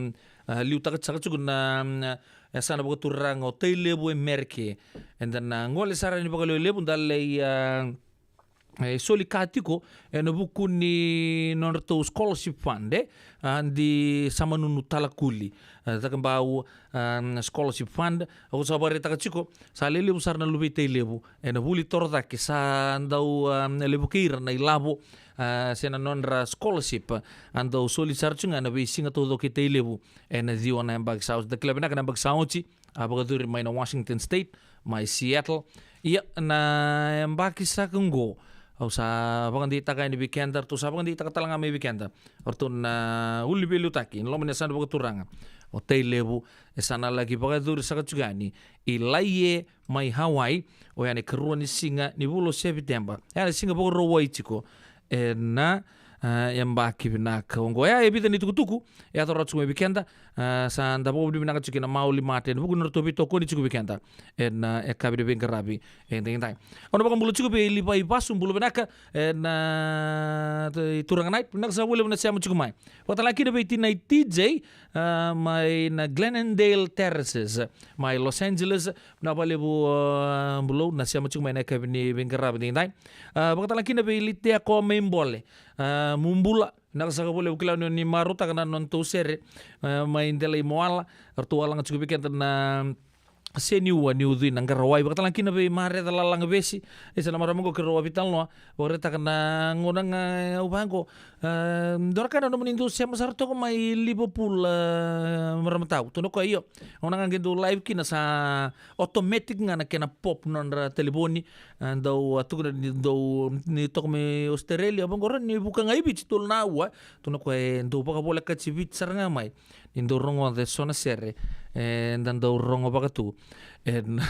ah, liutaka saka tiko na, ah, yasana vakaturaga o Tailevu e Merika. Eda na gole sara yani vakalewelevu, da lai, ah, e, soli ka tiko ena vuku ni nodratou scholarship fund, eh, ah, di Samanunu Talakuli, ah, Cakobau, ah, Scholarship Fund. Au sa vakaraitaka tiko, sa lelevu sara na luve i Tailevu ena vuli torocake, sa dau, ah, levu kei ira na ilavo, ah, se na nodra scholarship, ah, dau soli sara tiko ga ena veisiga taucoko kei Tailevu ena ciwa na yabaki sa oti. Da kila vinaka na yabaki sa oti, a vakayacori mai na Washington State, mai Seattle. Ia, na yabaki saka oqo, au sa vakadeitaka yani vei keda, ratou sa vakadeitaka tale ga mai vei keda o ratou na uluveiliutaki ena loma ni yasana vakaturaga o Tailevu, e sa na laki vakayacori saka tiko yani i Laie mai Hawaii, oya na ikarua ni siga ni vula o Seviteba. Oya na Siga Vakarauwai tiko ena, A, yabaki vinaka oqo. E, e vica ni tukutuku e yaco rawa tiko mai vei keda. A, sa da vakavinavinaka tiko kina Maoli Mate ena vuku ni ratou veitokoni tiko vei keda ena, e, yakavi ni veiqaravi edaidai. Au na vakabula tiko vei Livai Vasu, bula vinaka ena, a, turaga Knight, vinaka saka vakalevu na sema tiko mai. Vakatalega kina vei tinai T J, a, mai na Glendale Terraces, mai Los Angeles. Vinaka vakalevu, a, bulou, na sema tiko mai ena yakavi ni veiqaravi edaidai. A, vakatalega kina vei Litea Koa mai Bole. A, mu bula, vinaka saka vakalevu, kila ni o ni marautaka na nodatou sere, a, mai Delaimoala. Ratou a laga tiko vei keda na Seniua ni Ucui na Qarawai. Vakatalega kina vei Mareca Lalaga Vesi, e sa na marama oqo keirau a veitalanoa, vakaraitaka na gauna ga, e, au vaqo. A, dua na ka na nomuni dau sema sara toka mai Liverpool, a, marama tau. Tukuna o koya, io, gauna ga qai dau live kina sa automatic ga na kena pop nodra talevoni. A, dau, a, tukuna ni dau, ni toka mai Australia, vaqo rawa ni vuka ga i Viti tolu na aua. Tukuna o koya e dau vakavolekati Viti sara ga mai ni dau rogoca eso na sere, e, da dau rogo vaka tu ena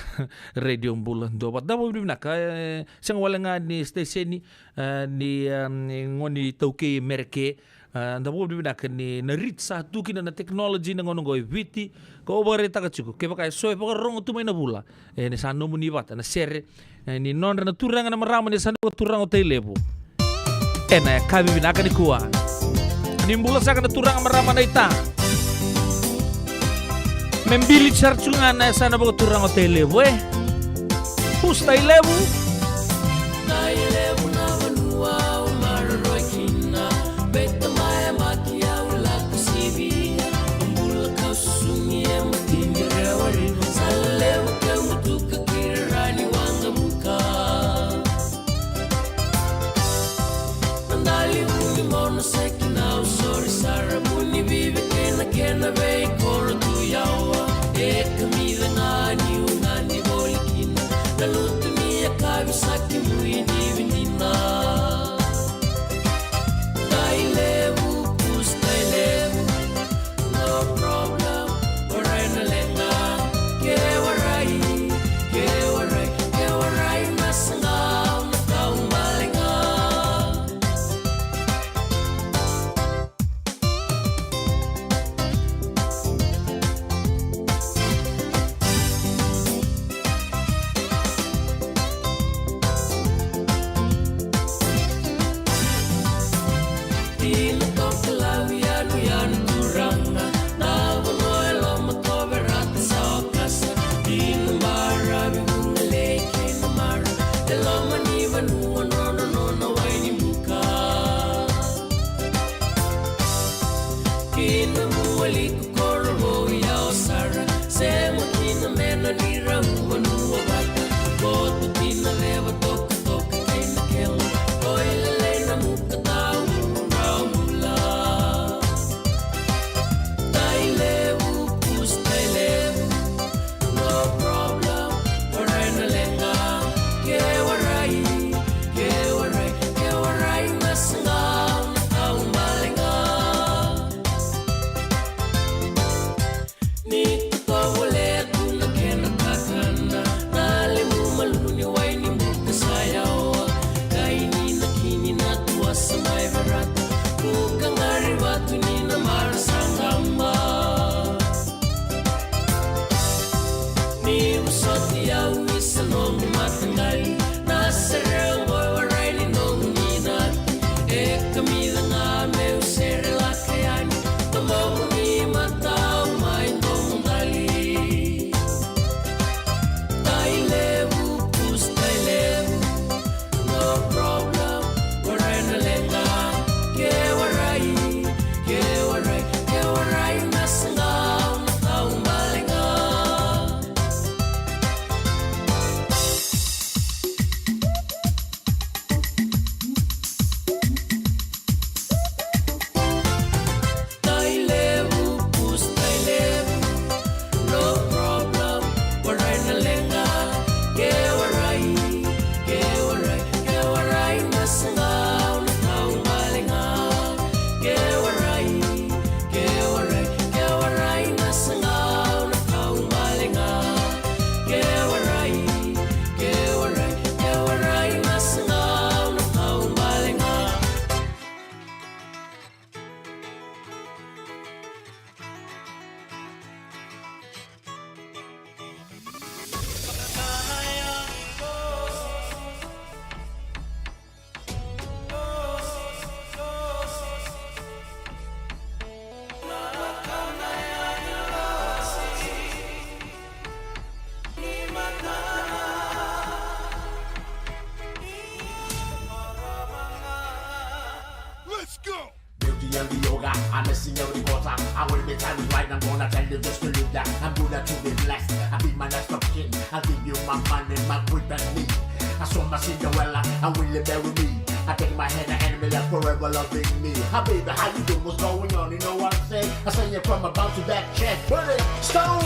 Radio Bula Duavata. Da vakavinavinaka, e, sega wale ga ni station, e, ni, e, ni gone iTaukei e Merika, e, da vakavinavinaka ni na reach sa tu kina na technology na gauna oqo e Viti. Ka au vakaraitaka tiko, kevaka eso e vakarogo tu mai na vula, e, ni sa nomuni vata na sere, e, ni nodra na turaga na marama, ni sa na vakaturaga o Tailevu. Ena yakavi vinaka nikua. Ni bula saka na turaga, marama, naita. Me bili sara tu ga na yasana vakaturaga o Tailevu, e. Pusi Tailevu. Tailevu na vanua au maroroi kina. Beta mai yabaki au lako sivia. Bula kau susugi e matini rewa riva. Sa levu keu mutuka kira rani waqavuka. Madali vuni mono seki na usori sara vuni vivi kena kena vei koro tu yawa. E kamica ga ni u gani voli kina. Na lutu ni yakavi saki mui ni vinina. Tailevu, kus Tailevu. No problem, warai na leqa. Ke warai, ke warai, ke warai na saqa, na kau bale ga. Dina toka lau yanuyanu turaga, na vanua e loma ko Verata sa okasa. Dina baravi vugalei kei na mara, e loma ni vanua nona nona wai ni buka. Kina mua liku koro vou yawa sara, sema kina mena ni rau vanua vata. Koto kina leva toka toka kei na kela. Oi lelei na muka tau rau bula. Tailevu, kus Tailevu. No problem, warai na leqa. Ke warai, ke warai, ke warai na saqa, na kau bale ga. Ni tovolea tu na kena kakana, na levu malu ni wai ni buka sa yawa. Kai ni na kini na tuasa mai Verata, buka qari vatu ni na mara sa qaba. Ni vosoti au isa nomu mataqali, na sere oqo e warai ni nomu ninati. E kamica ga meu sere laka yani, tobomu ni matau mai domo qali. Tailevu, kus Tailevu. No problem, warai na leqa. Ke warai, ke warai, ke warai na saqa, na kau bale ga. Beauty and the yoga, I'm missing out the quarter. I will be time is right, I'm gonna tell you just to leave that. I'm gonna to be blessed. I'll be my next of kin. I'll give you my money, my whip and me. I saw my Cinderella, I will you marry me. I take my hand and enemy left forever loving me. How baby, how you do? What's going on? You know what I'm saying? I say you from about to back check. Put it stone.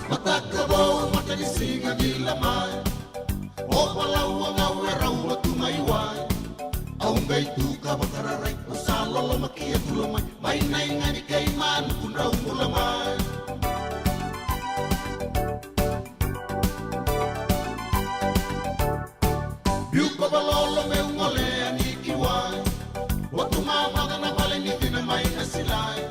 Mataka vou, mata ni siga ni lamai. O valau a gau e rau a tu mai wai. Au qai tu ka vakararai, au sa loloma ki a tula mai. Mai na iga ni keimanu kudrau bula mai. Biu ko valolo meu gole yani ki wai. Watu mamaca na vale ni cina mai na silai.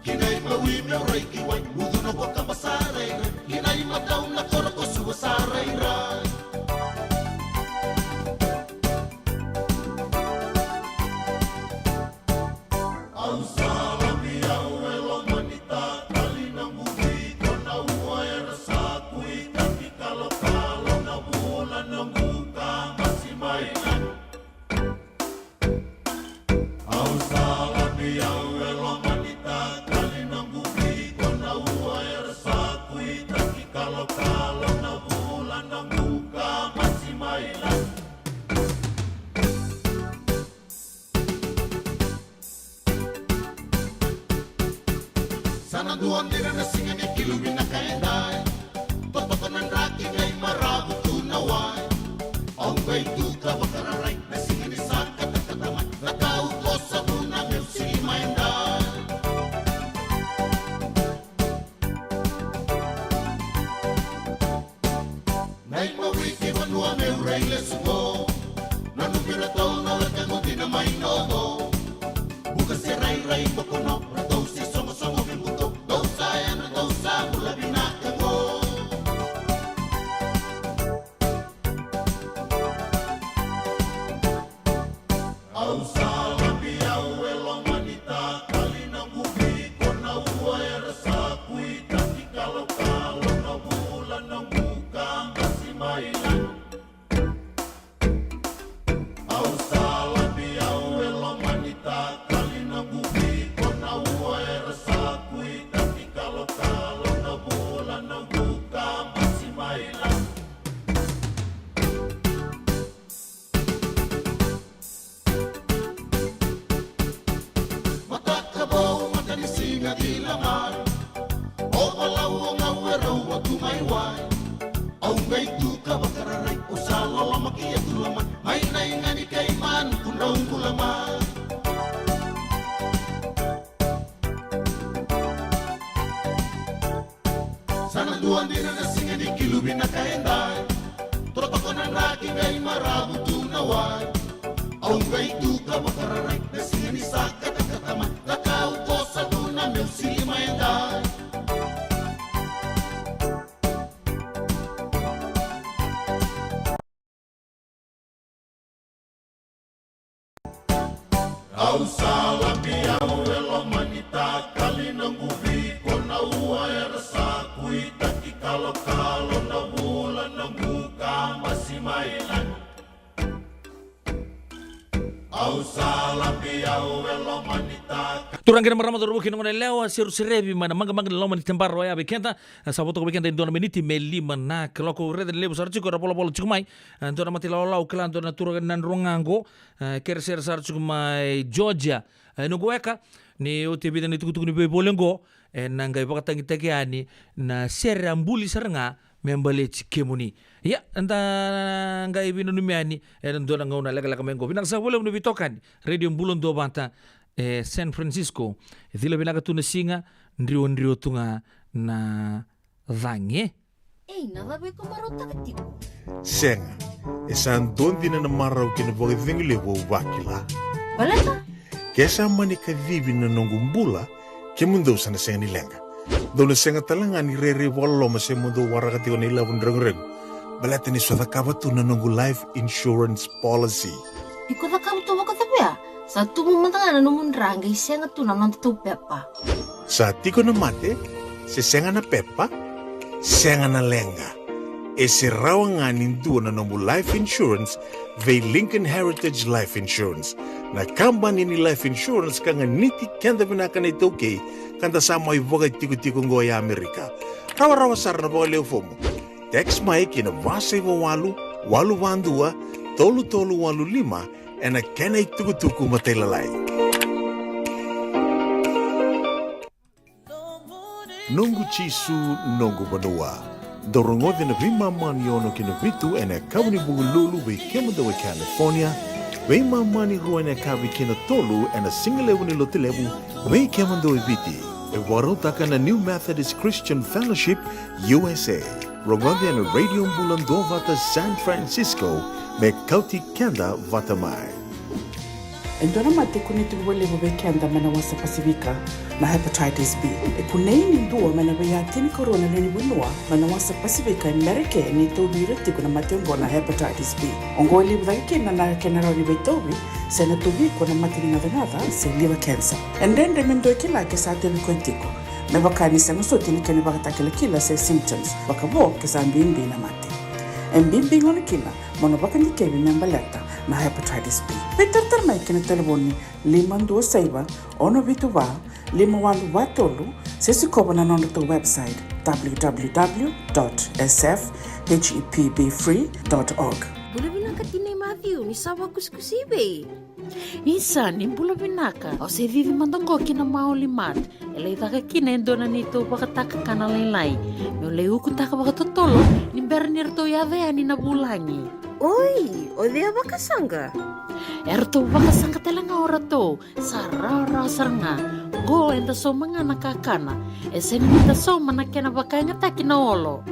Ki na imawi meu rai ki wai. Ucu na vakaba sa rairai. Ki na imatau na koro ko suva sa rairai. Au sa lami au e loma ni takali na guki ko na ua era sa kuitaki kalokalo na vula na guka masi mai na. Au sa lami au e loma ni takali na guki ko na ua era sa kuitaki kalokalo na vula na guka masi mai na. Sa na dua dina na siga ni kilu vinaka e dai. Totoka na draki qai maravu tu na wai. Au qai tu ka vakararai na siga ni sa katakata mai. Na kau ko sa vuna meu sili mai dai. Na imawi ki vanua meu rai lesu qo. Na numi ratou na laka qo dina mai na oqo. Buka se rairai bokono ratou se sogosogo vebuto. Dou sa yadra dou sa bula vinaka qo. Au sa lavi au e loma ni takali na guki ko na ua era sa kuitaki kalokalo na vula na guka basi Au sa lapi, au e loma ni takali, noqu viko na ua era sa kuitaki, kalokalo na vula, noqu kabasi mai lagi. Mataka vou, mata ni siga cila mai. O valau, o gau, e rau a tu mai wai. Au qai tu ka vakararai, au sa loloma ki a tu lomai. Mai na iga ni kei manu, ku drau bula mai. Sa na dua dina na siga ni kilu vinaka edai. Totoko na draki qai maravu tu na wai. Au qai tu ka vakararai na siga ni sa katakata mai. Ka kau kosa tu na meu sili mai edai. Au sa lapi, au e loma ni takali, noqu viko na ua era sa kuitaki, kalokalo na vula, noqu kabasi mai lagi. Au sa lapi, au e loma ni takali. Turaga kei na marama, cauravou kei na goneyalewa, seruserevi mai na maqamaqa ni loma ni tebara oya vei keda. E sa vo toka vei keda e dua na miniti me lima na kaloko. Raica ni levu sara tiko era volavola tiko mai. E dua na mata ilawalawa, kila, dua na turaga ni Nadroga qo. E keresere sara tiko mai Georgia. E noqu weka, ni oti e vica na itukutuku ni veivoli oqo, ena qai vakatagitaki yani na sere a buli sara ga me baleti kemuni. Ia, eda qai veinanumi yani ena dua na gauna lekaleka mai oqo. Vinaka sara vakalevu na veitokani. Radio Bula Duavata e San Francisco. E cila vinaka tu na siga, driwadriwa tu ga na cagi. Ei, na cava iko marautaka tiko? Sega, e sa dua dina na marau kei na vakacegu levu au vakila. Baleta? Ke sa mani kacivi na noqu bula, kemudou sa na sega ni leqa. Dou na sega tale ga ni rairai vakaloloma se mo dou waraka tiko na ilavo ni reguregu. Baleta ni sa cakava tu na noqu life insurance policy. Iko cakava tu vakacava ya? Sa tubu mada ga na nomu dra qai sega tu na noda tou pepa. Sa tiko na mate, se sega na pepa, sega na leqa. E se rawa ga ni dua na nomu life insurance vei Lincoln Heritage Life Insurance, na kabani ni life insurance ka ganiti keda vinaka na iTaukei, ka da sa mai vakatikotiko oqo e Amerika. Rawarawa sara na vakalewe fomu. Text mai ki na va saiva walu, walu va dua, tolu tolu walu lima, ena kena itukutuku matailalai. Noqu Jisu, noqu vanua. Dou rogoci na veimama ono ki na vitu ena yakavi ni Vukelulu vei kemudou e California, veimama ni rua ena yakavi ki na tolu ena sigalevu ni Lotulevu vei kemudou e Viti. E vakarautaka na New Methodist Christian Fellowship, U S A. Rogoci ena Radio Bula Duavata San Francisco, me kauti keda vata mai. E dua na mate e kunei tiko vakalevu vei keda mai na wasa Pasifika, na hepatitis B. E kunei ni dua mai na veiyatini karua na lewe ni vanua mai na wasa Pasifika e Merika ni tauvi ira tiko na mate oqo na hepatitis B. Oqo e levu cake kina na kena rawa ni veitauvi, se na tauvi iko na mate ni gacagaca se liver cancer. E dredre me dua e kila ke sa tauvi koya tiko. Me vaka ni sega soti na kena ivakatakilakila se symptoms, vakavo ke sa bibi na mate. E bibi gona kina mo na vakadikevi me baleta na hepatitis B. Veitaratara mai ki na talevoni lima dua saiva, ono vitu va, lima walu va tolu, se sikova na nodratou website, w w w dot s f h e p b free dot org. Bula vinaka tinai Matthew, ni sa vakusikusi i vei? Isa, ni bula vinaka. Au se cici mada qo ki na Maoli Mart. E lai caka kina e dua na neitou vakatakakana lailai. Meu lai ukutaka vakatotolo ni bera ni ratou yaco yani na vulagi. Oi, o cei a vakasaqa? Eratou vakasaqa tale ga o ratou. Sa rawarawa sara ga. Qo eda sauma ga na kakana. E sega ni da sauma na kena vakayagataki na olo.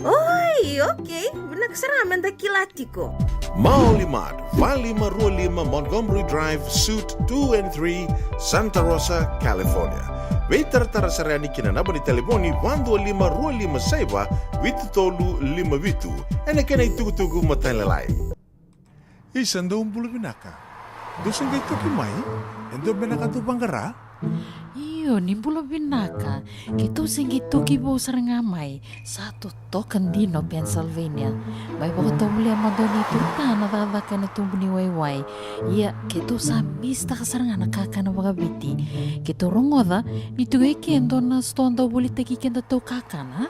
Oi, okei. Vinaka sara ga me da kila tiko. Maoli Mart, va lima rua lima Montgomery Drive, Suite two and three, Santa Rosa, California. Veitaratara sara yani ki na naba ni talevoni va dua lima rua lima saiva vitu tolu lima vitu. Ena kena itukutuku matailalai. Isa, dou bula vinaka. Dou se qai toki mai? E dua beka na ka dou vaqara? Io, Io, ni bula vinaka. Keitou se qai toki vou sara ga mai. Sa totoka dina o Pennsylvania. Mai vakatovolea mada ni tuta na cakacaka ena tubu ni waiwai. Ia, keitou sa misitaka sara ga na kakana vakaviti. Keitou rogoca ni tu e ke dua na sitoa dau volitaki kedatou kakana.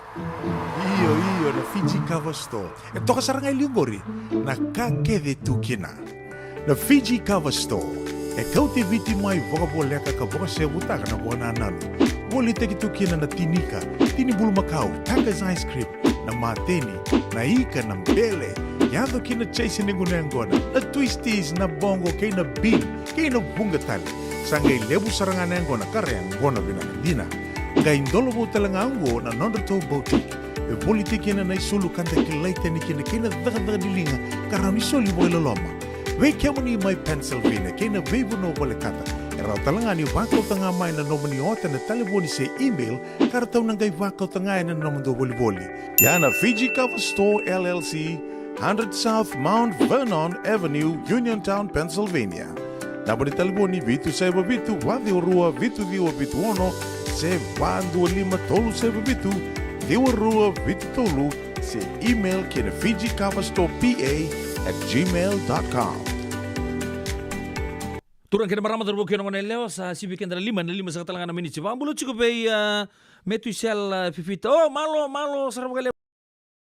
Io, io, na Fiji Cover Store. E toka sara ga e liu qori na ka kece tu kina. Na Fiji Cover Store e kauti Viti mai vakavoleka ka vakasevutaka na vakanananu. Volitaki tu kina na tinika, tini bulumakau, Taka's ice cream, na mateni, na ika, na bele, yaco kina chase ni gunu yaqona, na twisties, na boqo, kei na bean, kei na vuqa tale. Sa qai levu sara ga na yaqona ka ra yaqona vinaka dina. Qai dolovou tale ga oqo na nodratou boutique. E volitaki kina na isulu ka da kilai tani kina kei na cakacaka ni liga ka rawa ni soli vakailoloma. Vei kemuni mai Pennsylvania kei na veivanua volekata, e rawa tale ga ni vakauta ga mai na nomuni ota na talevoni se email ka ratou na qai vakauta ga ena nomudou volivoli. Ia na Fiji Cover Store L L C, hundred South Mount Vernon Avenue, Uniontown, Pennsylvania. Naba ni talevoni vitu saiva vitu, va ciwa rua, vitu ciwa vitu ono, se va dua lima tolu saiva vitu, ciwa rua vitu tolu, se email ki na Fiji Cover Store P A at gmail dot com. Turaga kei na marama, cauravou kei na goneyalewa, sa sivi keda na lima, na lima saka tale ga na miniti. Vakabula tiko vei, ah, Metusela, ah, Fifita. O, malo, malo sara vakalevu.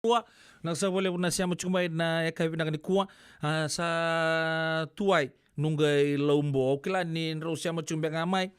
Rua, na sa vakalevu na sema tiko mai na yakavi vinaka nikua. Ah, sa tuai Nuqai Laubo. Au kila ni drau sema tiko beka ga mai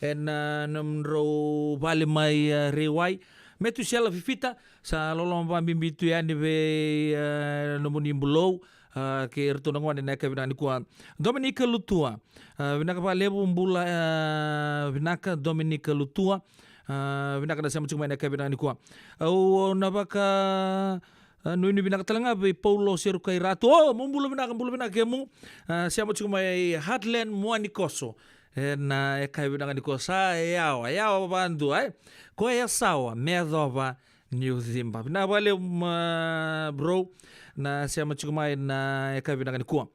ena, ah, nomudrau vale mai, ah, Reiwai. Metusela, Fifita, sa loloma vakabibi tu yani vei, ah, nomuni bulou, ah, kei iratou na gone na yakavi vinaka nikua. Dominika Lutua, ah, vinaka vakalevu, bula, ah, vinaka Dominika Lutua. Ah, vinaka na sema tiko mai na yakavi vinaka nikua. Au, au na vaka, ah, nuinui vinaka tale ga vei Paulo Serukai Ratu. O, mo bula vinaka, bula vinaka kemu. Ah, sema tiko mai Heartland Muanikoso ena yakavi vinaka nikua. Sa yawa, yawa vakadua, e. Ko e yasawa me yacova niu ciba. Vinaka vakalevu, ah, bro, na sema tiko mai na yakavi vinaka nikua.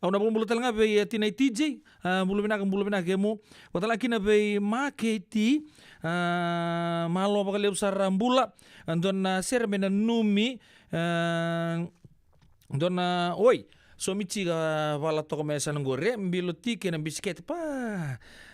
Au na vakabula tale ga vei, eh, tinai T J, ah, bula vinaka, bula vinaka kemu. Vakatale ga kina vei Ma K T, ah, malo vakalevu sara, bula. Ah, dua na sere me nanumi, ah, dua na, oi, Somiti ka vala toka mai sa na qori, e, bilo ti kei na bisikete, pa,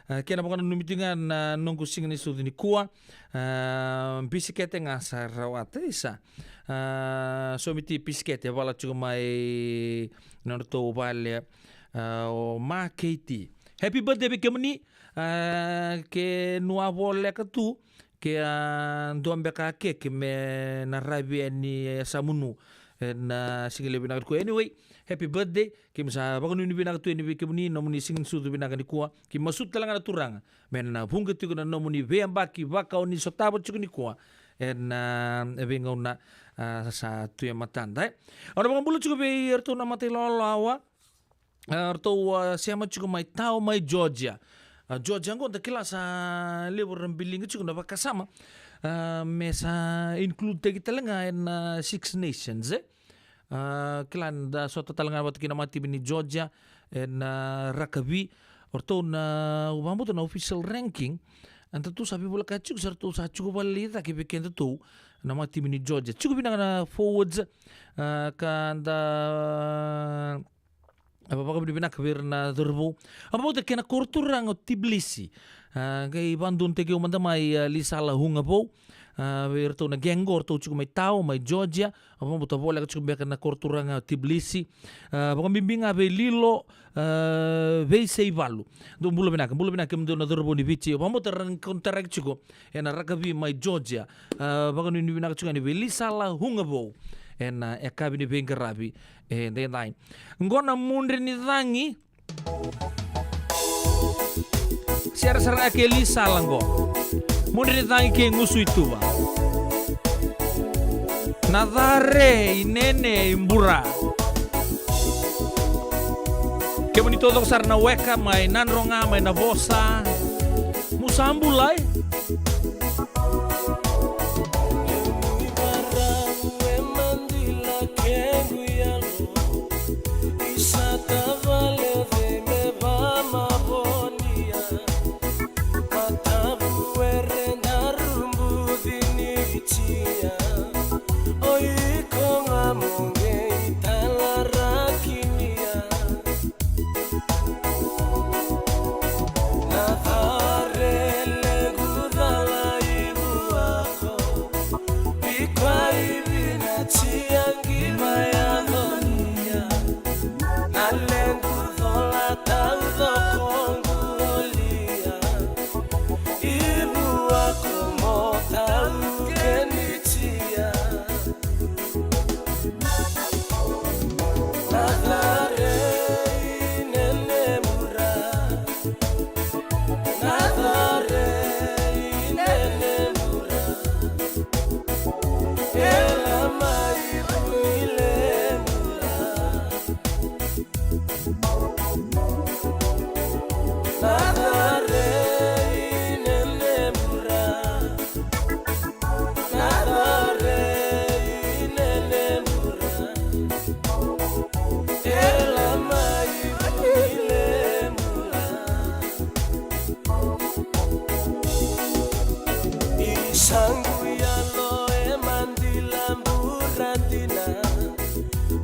ah, kena vakananumi tiko ga na noqu siga ni sucu nikua, ah, bisikete ga sa rawata, isa. Ah, Somiti bisikete, vala tiko mai na nodratou vale, ah, o Ma K T. Happy birthday vei kemuni, ah, ke nu a voleka tu, ke a dua beka a keke me na ravi yani e Samunu ena, ah, siga levu vinaka nikua. Anyway, happy birthday, keimami sa vakanuinui vinaka tu yani vei kemuni, nomuni siga ni sucu vinaka nikua. Keimami masuta tale ga na Turaga me na vuqa tiko na nomuni veiyabaki vaka o ni sotava tiko nikua ena, ah, veigauna, ah, sa tu e matada, e. Au na vakabula tiko vei iratou na mata ilawalawa, ah, ratou, ah, sema tiko mai Tao mai Georgia. Ah, Georgia qo da kila sa levu ra biliga tiko na vakasama, ah, me sa include taki tale ga ena, ah, Six Nations, e. Ah, kila da sota tale ga vata kei na matimi ni Georgia ena, ah, rakavi. O ratou na, au vakabauta na official ranking, eda tou sa veivoleka tiko, sa ratou sa tiko vale i cake vei kedatou na matimi ni Georgia. Tiko vinaka na forwards, ah, ka da, ah, vakavinavinaka vei ira na cauravou. Au vakabauta kei na koro turaga o Tbilisi, ah, qai vakadonutaki au mada mai, ah, Lisala Ugavou, ah, vei iratou na gang qo, ratou tiko mai Tao mai Georgia. Au vakabauta voleka tiko beka na koro turaga o Tbilisi. Ah, vakabibi ga vei Lilo, ah, Veiseivalu. Dou bula vinaka, bula vinaka kemudou na cauravou ni Viti. Au vakabauta ra qai kautaraki tiko ena rakavi mai Georgia. Ah, vakanuinui vinaka tiko yani vei Lisala Ugavou ena, ah, yakavi ni veiqaravi edaidai. Qo na Mudre ni Cagi. Sere sara ga kei Lisala qo. Mudre ni Cagi kei Gusu i Tuva. Na care i Nene i Bura. Kemuni taucoko sara na weka mai Nadroga mai Navosa. Mu sa bula, e.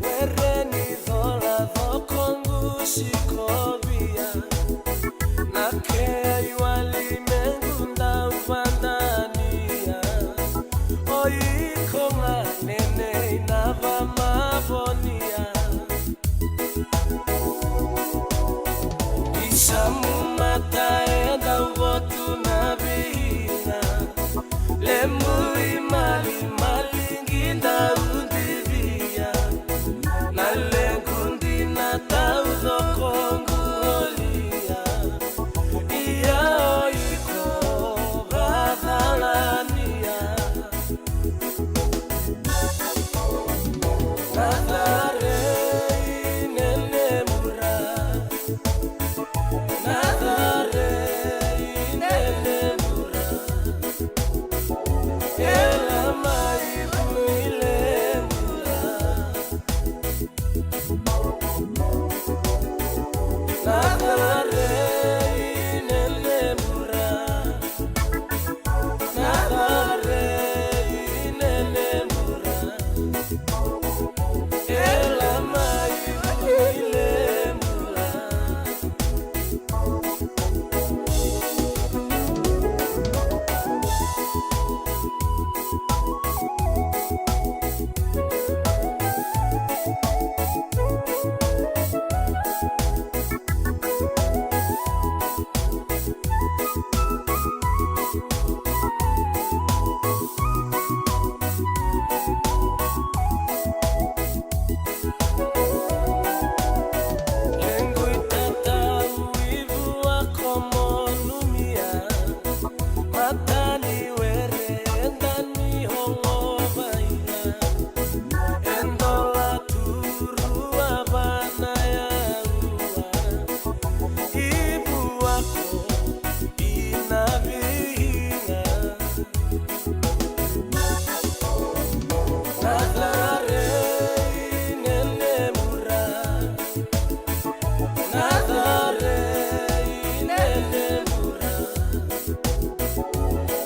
Were ni cola cokoqu sikovi ya, na kei wali mequ dau vadania. O iko ga nenei na vamavonia. Isamu mata e dau votu na viina. Lebu i malimali qi dau divia. Na lequ dina taucoko qu olia. Ia o iko vacalania. Na care i Nenebura. Na care i Nenebura. E la mai Vuilemula. Na care i Nenebura. Na care i Nenebura. E la mai Vuilemula. Lequ itatau i vua ko Monumia. Matani were e dani holovaiga. E dola turua vana yaua. I vua ko Inavihiga. Na care i Nenebura. Na care i Nenebura.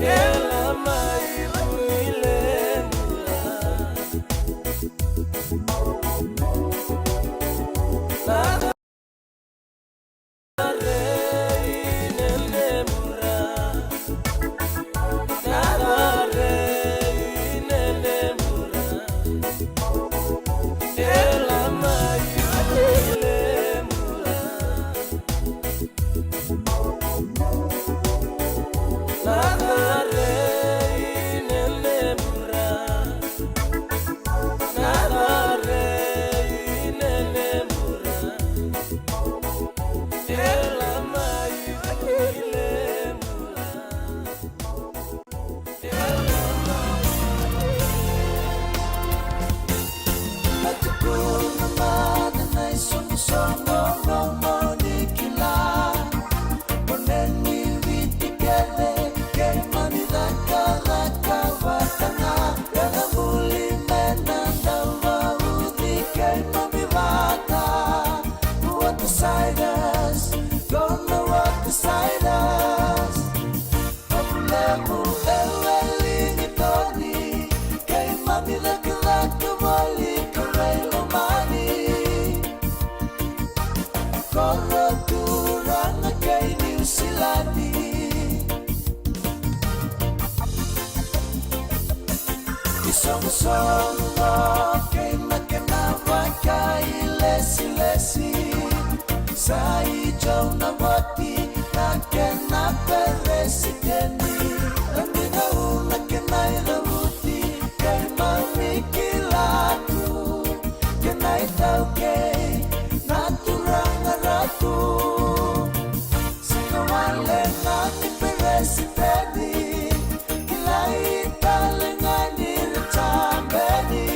E la mai Vuilemula. Na care i Nenebura. Na care i Nenebura. E la mai Vuilemula. Na care i Nenebura. Na care i Nenebura. E la mai Vuilemula. E la mai. Na tukuna mada na isoqosoqo mo ni kila. Mo ni Viti kece keimami cakacaka vata ga. Era vuli me na dau vauci keimami vata. Water Siders, gonna Water Siders. Vavulemu e Wellington, keimami cakacaka voli ka rai lomani. Koro turaga kei Niusiladi. Isoqosoqo kei na kena vakailesilesi. Sa i Joe Navoti na kena peresitedi. Na Vinau na kena icavuti keimami kila tu. Kena itaukei na Turaga Ratu. Sega wale ga ni peresitedi, kilai tale ga ni ra tabeni.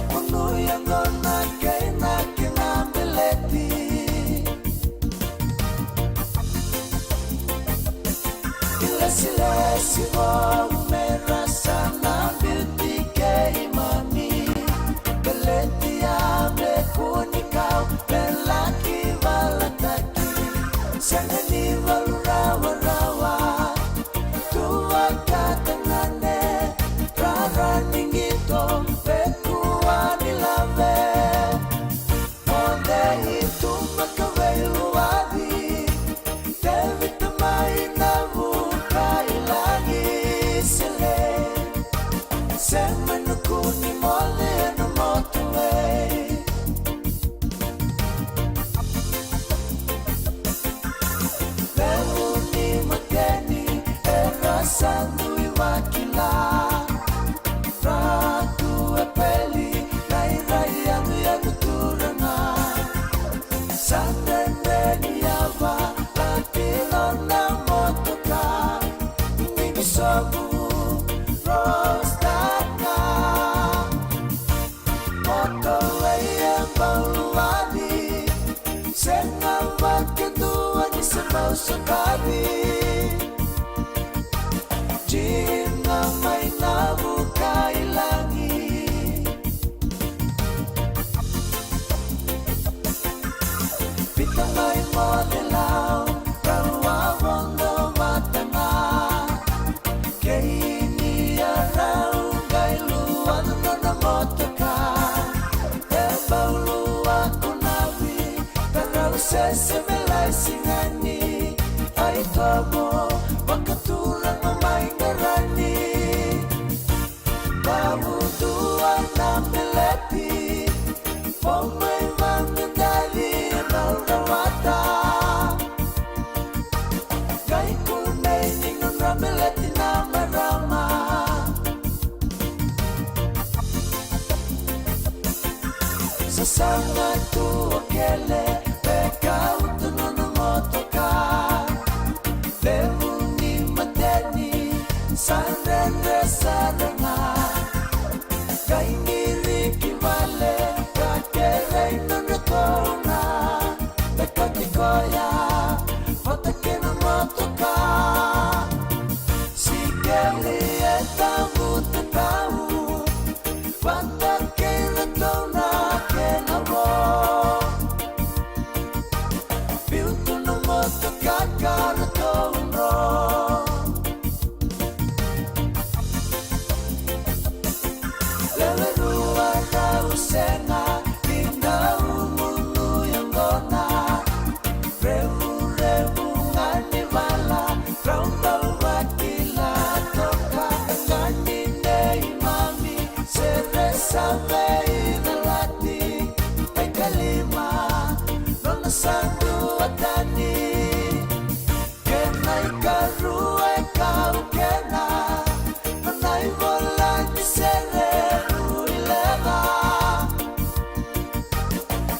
Kunu yaqona kei Sotavi, Jim na mai Navukailagi. Pita mai Mocelau, rau a vodo vata ga. Kei ni a rau qai lua na nona motoka. E bau lua ko Navi, ka rau sese me lai Sinani. Ai tomo, vakaturaga mai Qarani. Vavudua na beleti, fou mai Vagadaci na rawata. Qai kunei ni nodra beleti na marama. Sasaga tu o Kele, veka utu nona motoka. Levu ni mateni, sa dredre sara ga. Qai qiri ki vale, ka kerei nodra tona. Veka tiko ya, vata kei na motoka. Sikeli e tabu tatau. Vata kei ratou na kena vo. Biu tu na motoka ka ratou dro. Lewe rua rau sega ni dau gunu yaqona. Revurevu ga ni vala, rau dau vakila toka. Ga ni neimami sere sa veicalati. E kalima nona sa duatani. Kena ikarua e kau kena, nona ivola ni sere rui leca.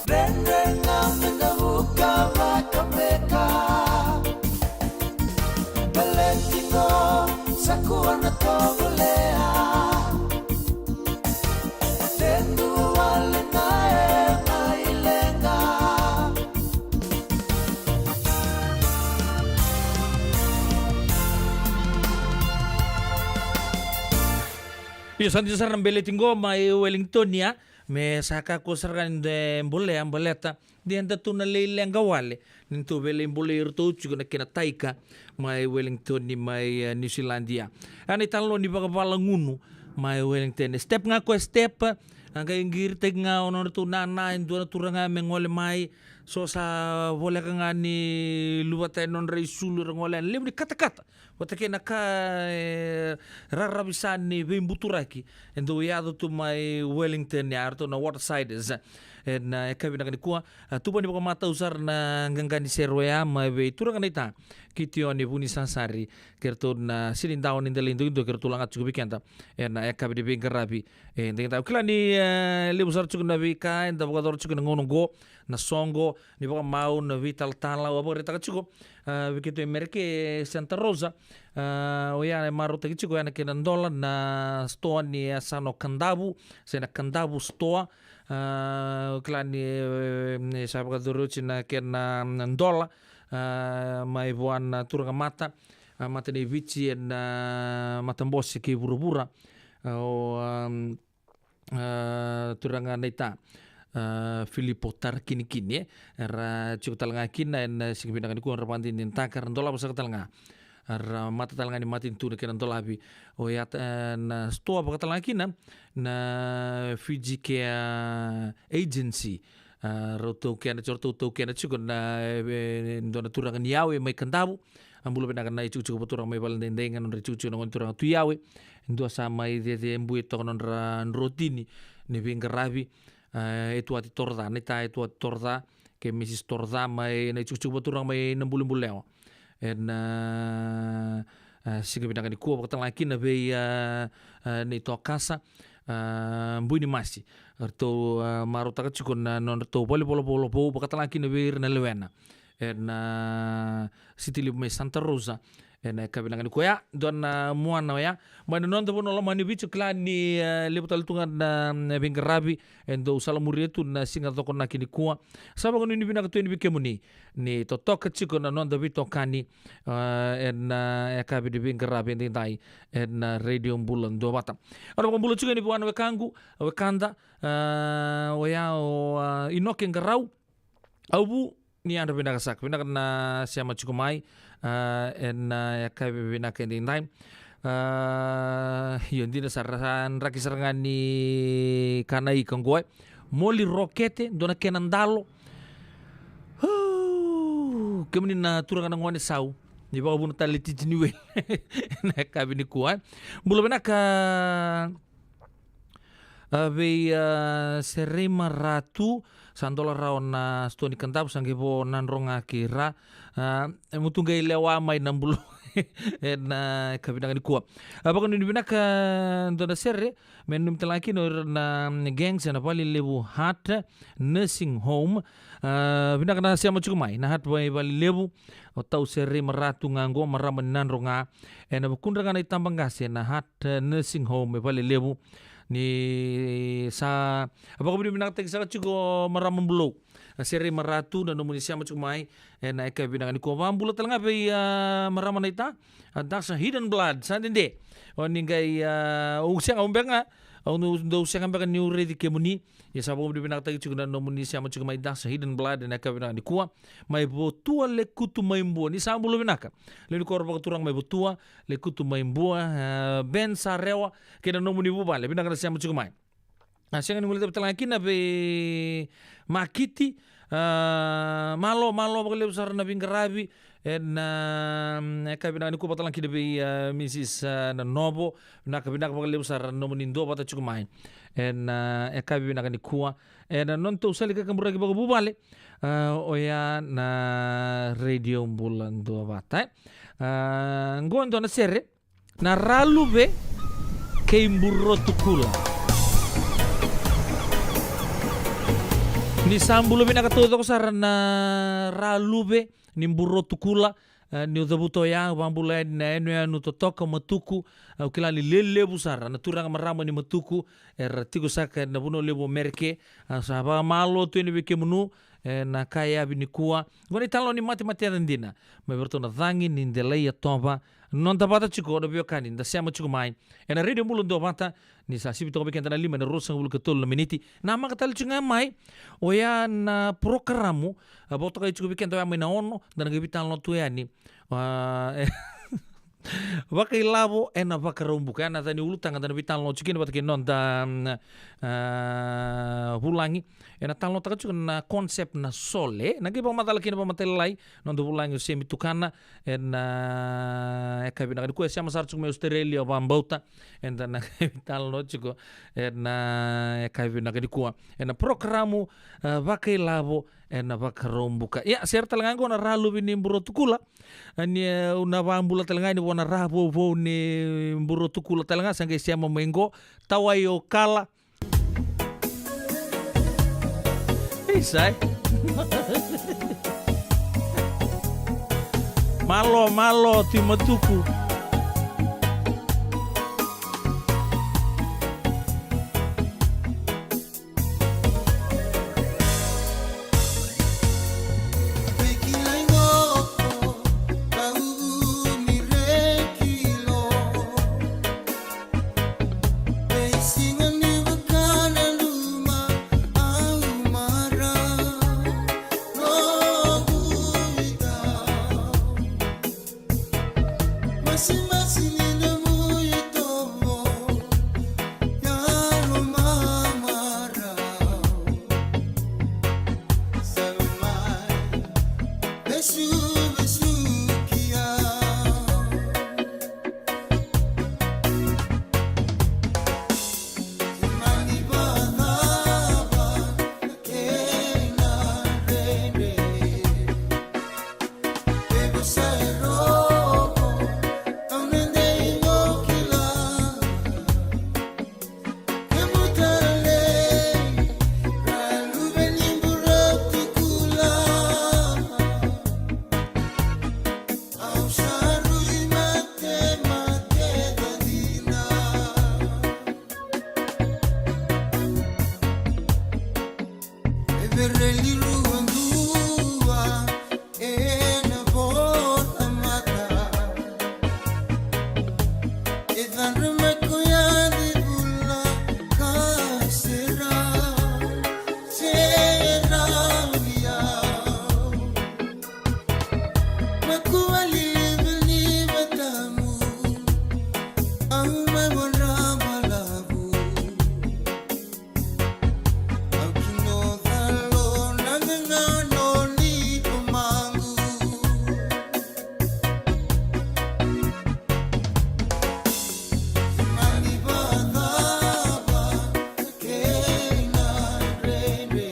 Dredre ga me da vuka vakabeka. Baleti qo sa kua na tovolea. Tedu wale na e mai leqa. Io, sa dina sara na beleti qo mai Wellington, ia. Me sa kakua sara ga ni da bolea, baleta de da tu na lai leqa wale. Ni tou via lai bolei iratou tiko na kena taika mai Wellington, mai, eh, New Zealand, ia. A na italanoa ni vakavalagunu mai Wellington. Step ga ko e step, a qai qiritaki ga o nodratou nana e dua na turaga me gole mai. So sa voleka ga ni luvata e nodra isulu era gole yani. Levu ni katakata. Vata kei na ka, e, raravi sa ni veibuturaki. E dau yaco tu mai Wellington, ia, ratou na Watersiders. E na, e, yakavi vinaka nikua, a, tuva ni vakamatau sara na qaqa ni sere oya mai vei turaga naita Kitione Vunisasari, kei ratou na Sinidawa ni Delai Dokidoki, kei ratou laga tiko vei keda. E na, e, yakavi ni veiqaravi. E, de keda au kila ni, e, levu sara tiko na veika eda vakayacora tiko na gauna oqo, na soqo ni vakamau, na veitalatala, au a vakaraitaka tiko, a, vei keitou e Mereke, e Santa Rosa, a, oya e marautaki tiko, oya na kena dola, na sitoa ni yasana o Kadavu, se na Kadavu Store. A, au kila ni, e, e sa vakayacori oti na kena, na dola, a, mai vua na turaga mata, a, mata nei Viti, e na, a, matabose kei vuravura. A, o, a, a, turaga naita, a, Filipo Tarakinikini, e. Era tiko tale ga kina e na siga vinaka nikua, era vakadinadinataka, era dolava saka tale ga. Era mata tale ga ni matanitu na kena dolavi. Oya, e, na sitoa vaka tale ga kina na Fiji Care Agency. A, rau taukena tiko, rau taukena tiko na, e, dua na turaga ni Yawe mai Kadavu. A, bula vinaka na itikotiko vakaturaga mai Valedaidai, ga nodra itikotiko na gone turaga Tui Yawe. Dua sa mai cecebui toka nodra drotini ni veiqaravi, a, Etuati Toroca, naita Etuati Toroca, kei Misis Toroca, mai na itikotiko vakaturaga mai Nabulebulewa. E na, a, siga vinaka nikua, vaka tale ga kina vei, a, a, nei Tokasa, a, Buinimasi. Ratou, a, marautaka tiko na nodratou valenivolavola vou, vaka tale ga kina vei ira na lewena. E na, a, City Live mai Santa Rosa, Ena yakavi vinaka nikua ya, dua na muana oya mai na noda vanua lomani Viti, o kila ni, e, levu tale tu ga na, na veiqaravi e dau salamuria tu na siga Cokonaki nikua. Sa vakanuinui vinaka tu yani vei kemuni ni totoka tiko na noda veitokani, e, ena, e, yakavi ni veiqaravi edaidai ena Radio Bula Duavata. Au na vakabula tiko yani vua na wekaqu, wekada, e, oya o, e, Inoke Qarau. Au vu ni yadra vinaka saka, vinaka na sema tiko mai, e, ena, e, yakavi vinaka edaidai. E, io, dina sara, sa draki sara ga ni kana ika qo, e. Moli Rokete, dua na kena dalo. Uu, kemuni na turaga na gone sau, ni vakavuna tale titi ni wei. Na yakavi nikua, e. Bula vinaka, a, vei, a, Serei Maratu, sa dola rawa na sitoa ni kadavu, sa qai vo Nadroga kei ra. A, e, mutu qai lewa mai na bulu. Ena, e, yakavi vinaka nikua. A, vakanuinui vinaka, dua na sere me nanumi tale ga kina o ira na, mm, gangs ena valelevu Heart Nursing Home. A, vinaka na sema tiko mai na Heart mai valelevu. O tau Serei Maratu ga qo, marama ni Nadroga. Ena vukudra ga na itabaqase na Heart, e, Nursing Home e valelevu. Ni sa vakavinavinakataki saka tiko marama bulou, a, Serei Maratu, na nomuni sema tiko mai ena yakavi vinaka nikua. Vakabula tale ga vei, a, marama naita, a, Dasha Hidden Blood, sa dede. O ni qai, a, au sega, au beka ga, au dau sega beka niu raici kemuni. Ia sa vakavinavinakataki tiko na nomuni sema tiko mai, Dasha Hidden Blood, ena yakavi vinaka nikua. Mai Votua, Lekutu mai Bua, ni sa bula vinaka. Lewe ni koro vakaturaga mai Votua, Lekutu mai Bua, e, Ben Sarewa kei na nomuni vuvale, vinaka na sema tiko mai. A, sega ni guilecavi tale ga kina vei Makiti, a, malo, malo vakalevu sara na veiqaravi ena, mm, yakavi vinaka nikua, vata tale ga kina vei, a, Misis, a, Nanovo, vinaka, vinaka vakalevu sara na nomuni duavata tiko mai ena, a, yakavi vinaka nikua. Ena nodatou sali kakaburaki vakavuvale, a, oya na Radio Bula Duavata, e. A, qo e dua na sere, Na Raluve kei Burotukula. Ni sa bula vinaka taucoko sara na Raluve ni Burotukula, e, niu cavuta oya, vakabula yani na yanuyanu totoka Matuku. Au kila ni lelevu sara na turaga marama ni Matuku era tiko saka ena vanua levu o Mereke. A, sa vakamalo tu yani vei kemunu ena yakavi nikua. Qo na italanoa ni matemate yaca dina mai vei iratou na Cagi ni Delaiyatova. Noda vata tiko na veiwekani da sema tiko mai ena Radio Bula Duavata, ni sa sivi toka vei keda na lima ena ruasagavulu ka tolu na miniti. Namaka tale tiko ga mai, oya na porokaramu, a, vakatokai tiko vei keda oya mai na ono, da na qai veitalanoa tu yani. A, e, Vakailavo ena Vakaraubuka, ya na yaca ni ulutaga da na veitalanoa tiko kina vata kei noda, mm, a, vulagi. Ena talanoataka tiko na concept na sole. Na qai vakamacala kina vakamatailalai noda vulagi o Semi Tukana. Ena, e, yakavi vinaka nikua, e sema sara tiko mai Australia, au vakabauta. Eda na qai talanoa tiko ena, e, yakavi vinaka nikua ena porokaramu, e, Vakailavo ena Vakaraubuka. Ia, sere tale ga qo na Raluve ni Burotukula. A, ni, e, au na vakabula tale ga yani vua na Ra Vouvou ni Burotukula tale ga, sa qai sema mai qo. Tawai o Kala. Isa e. Malo, malo, Tui Matuku. Reli rua dua ena vola mata. E cadra mai ko ya ni bula ka serau, serau i au. Makuva liliva ni matamu, au mai vua na balavu. Au kino calo na gagano ni pamagu. Mani vacava kei na dredre.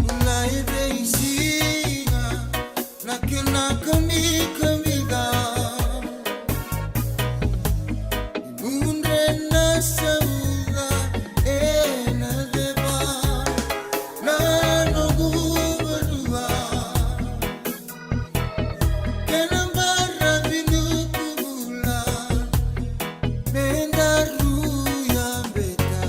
Ulai veisiga na kena kamikamica. Ni gudre na sauca ena ceva na noqu vanua. Kena baravi nuku bula me daru yabeta.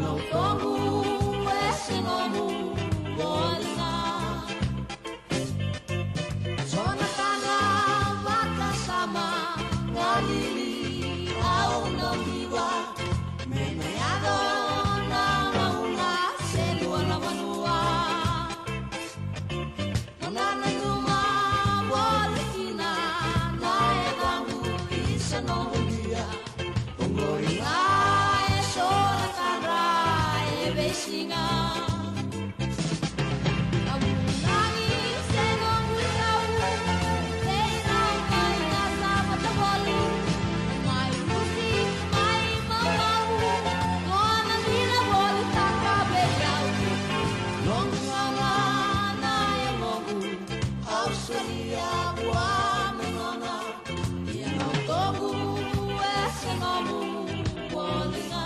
Noqu e se nomu voli ga. So na tadra vakasama galili au na viva. Me na yaco na gauna se lua na vanua. Mo na nanuma voli kina na yacaqu isa noqu bia. Oqori ga e so na tadra e veisiga. Au vulagi se noqu isau, vei rau mai na sava tavoli. Mai rusi, mai maumau, mo na dina volitaka vei au. Noqu gauna na yagoqu, au solia vua me nona. Ia na utoqu e se nomu voli ga.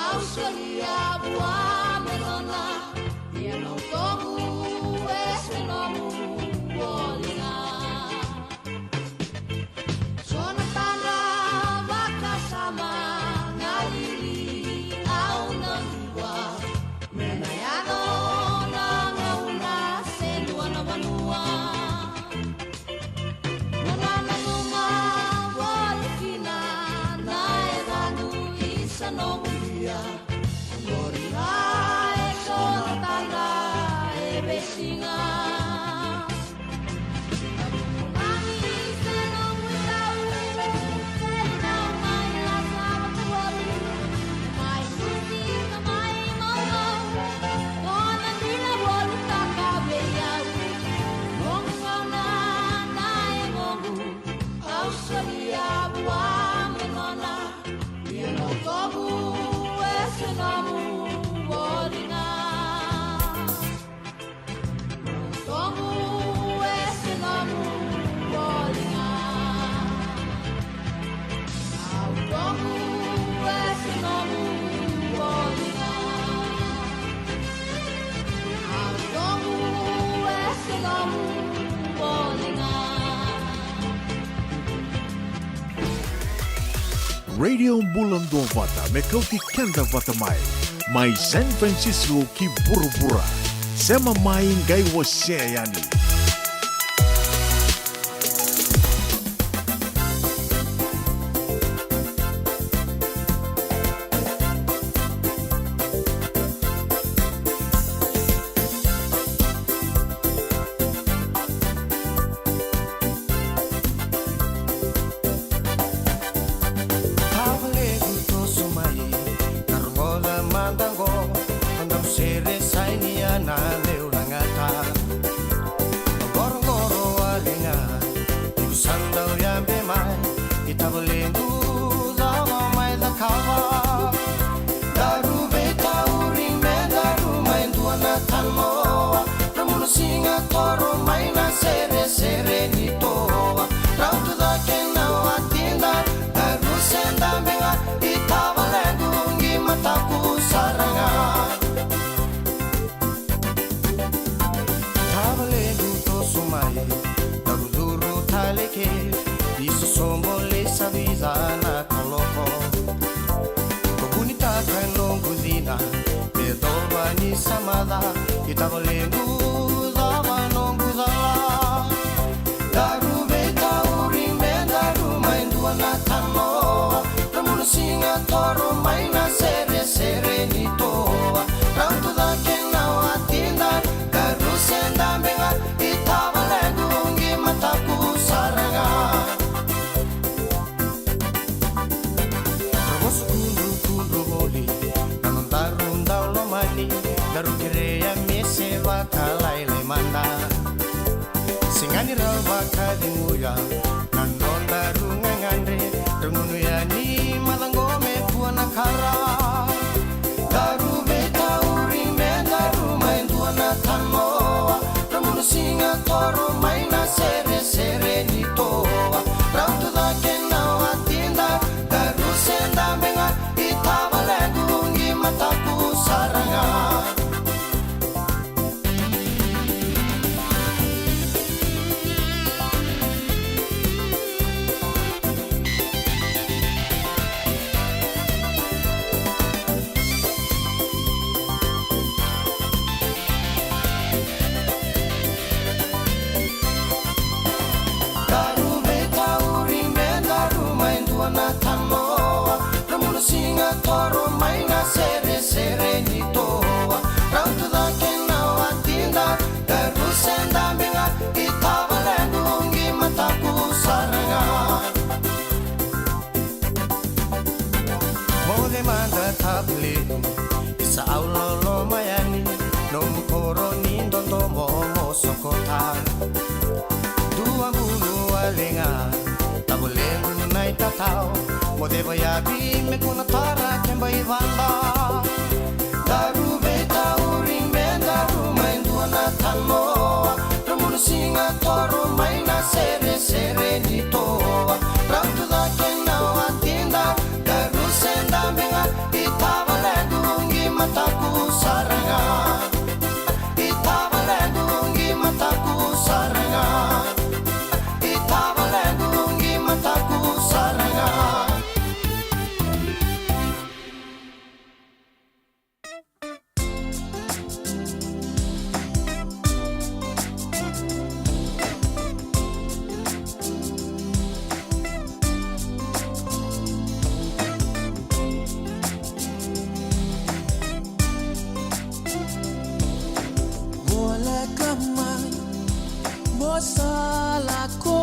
Au solia vua me nona, ia na utoqu e se nomu voli ga. So na tadra vakasama galili au na viva. Me na yaco na gauna se lua na vanua. Mo na nanuma voli kina na yacaqu isa noqu bia. Oqori ga e so na tadra e veisiga. Radio Bula Duavata, me kauti keda vata mai. Mai San Francisco ki vuravura. Sema mai qai wasea yani. Tavalequ toso mai, na rogoca mada qo, na dausere sa inia na lewe lagata. Qoroqoro wale ga, iko sa dau yabe mai, i tavalequ cava mai cakava. Daru veitauri me daru mai dua na tanoa, ra munu siga toro mai na seresere ni toa. Rau tu cake na watida, daru se dabe ga, i tavalequ qi mataku sara ga. Tavalequ toso mai, daru curu tale ke, i sosobo lei sa vica na kaloko. Ko vunitaka noqu cina, me yacova ni sa maca, i tavalequ cava noqu cala. Daru veitauri me daru mai dua na tanoa, ra munu siga toro mai na seresere ni toa. Rau tu cake na watida, daru se dabe ga, i tavalequ qi mataku sara ga. Ra vosa kudrukudru voli, na Ciguya na nodaru gagadre, drau nunu yani ma caqo me kua na kara. Daru veitauri me daru mai dua na tanoa, drau nunu siga toro mai na seresere ni toa. Rau tu cake na watida, daru se dabe ga, i tavale dugi mataku sara ga. Daru veitauri me daru mai dua na tanoa, drau nunu siga toro mai na seresere ni toa. Rau tu cake na watida, daru se dabe ga, i tavale dugi mataku sara ga. Moce mada tabu levu, isa au loloma yani, nomu koro ni dodomo mo sokota. Dua bulu wale ga, tabu levu na itatao, mo ceva yavi me kua na tara keba i vada. Daru veitauri me daru mai dua na tanoa, drau nunu siga toro mai na seresere ni toa. Rau tu cake na watida, daru se dabe ga, i tavale dugi mataku sara ga. I tavale dugi mataku sara ga. I tavale dugi mataku sara ga. Voleka mai mo sa lako,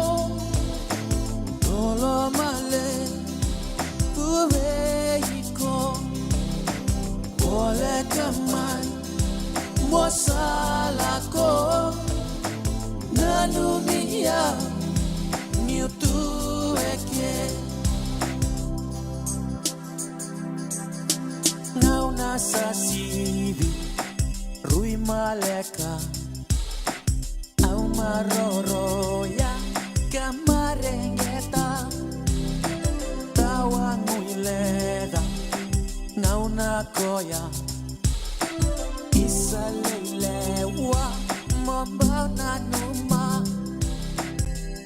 loloma levu vei iko. Voleka mai mo sa lako, nanumi au niu tu eke. Gauna sa sivi, rui maleka, au maroroya ka mareqeta. Tawa guileca gauna koya, isa leilewa mo bau nanuma.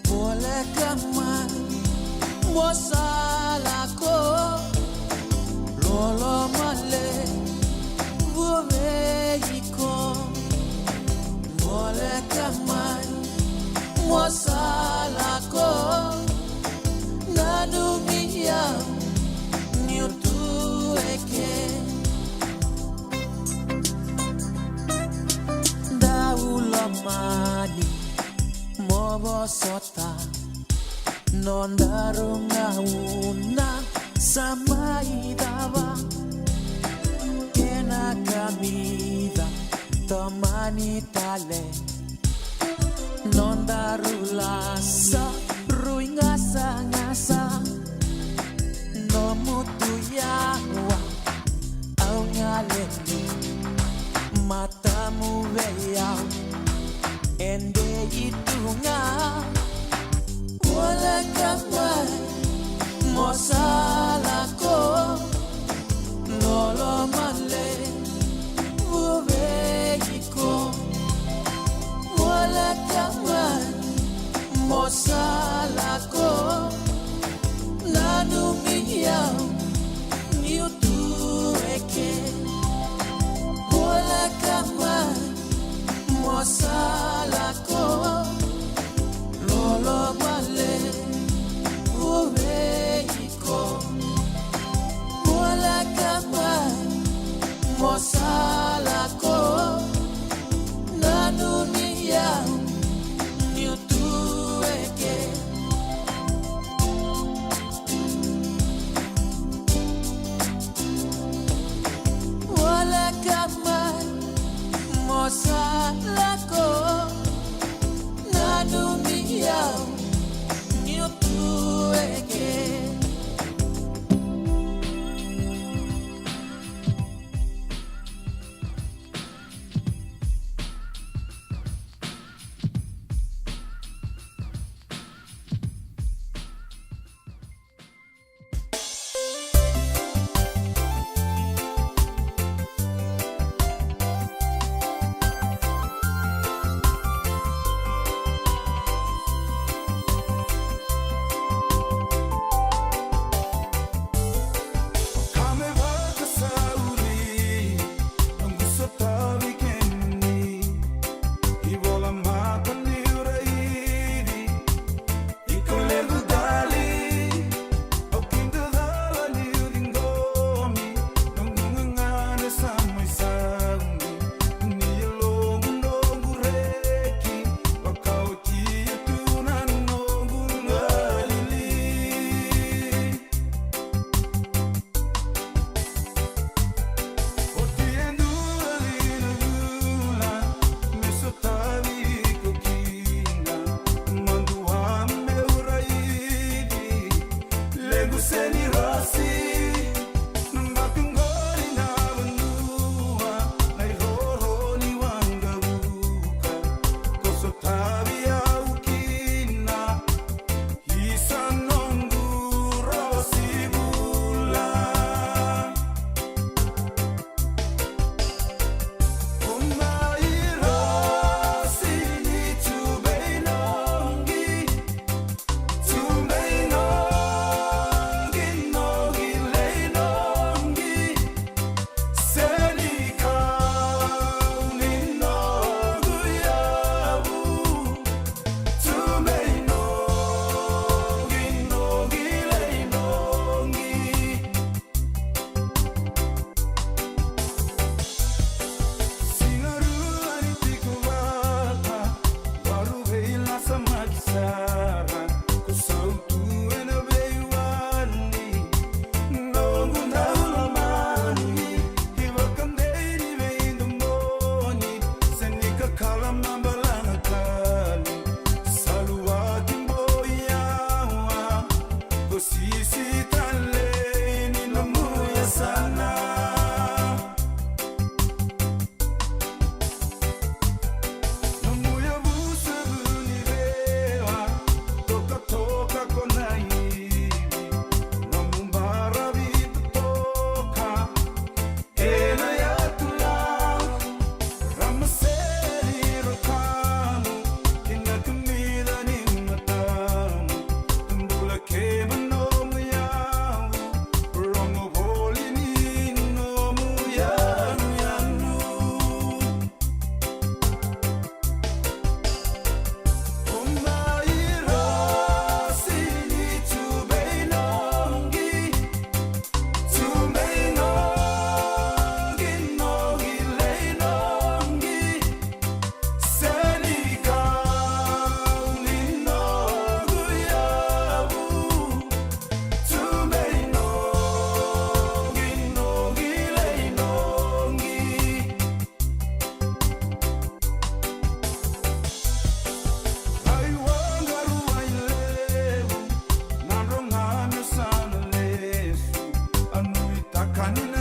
Voleka mai mo sa lako, loloma levu vei iko. Voleka mai mo sa lako, nanumi au niu tu eke. Dau lomani mo vosota nodaru gauna sa mai cava. Kena kamica tomani tale, nodaru lasa rui gasagasa. Nomu tu yawa au galeli, matamu vei au e dei tu ga. Voleka mai mo sa lako, loloma levu vei iko. Voleka mai mo sa lako, nanumi au niu tu eke. Voleka mai mo sa lako, loloma levu vei iko. Voleka mai mo sa lako, nanumi au niu tu eke. Voleka mai mo sa lako, nanumi au Pani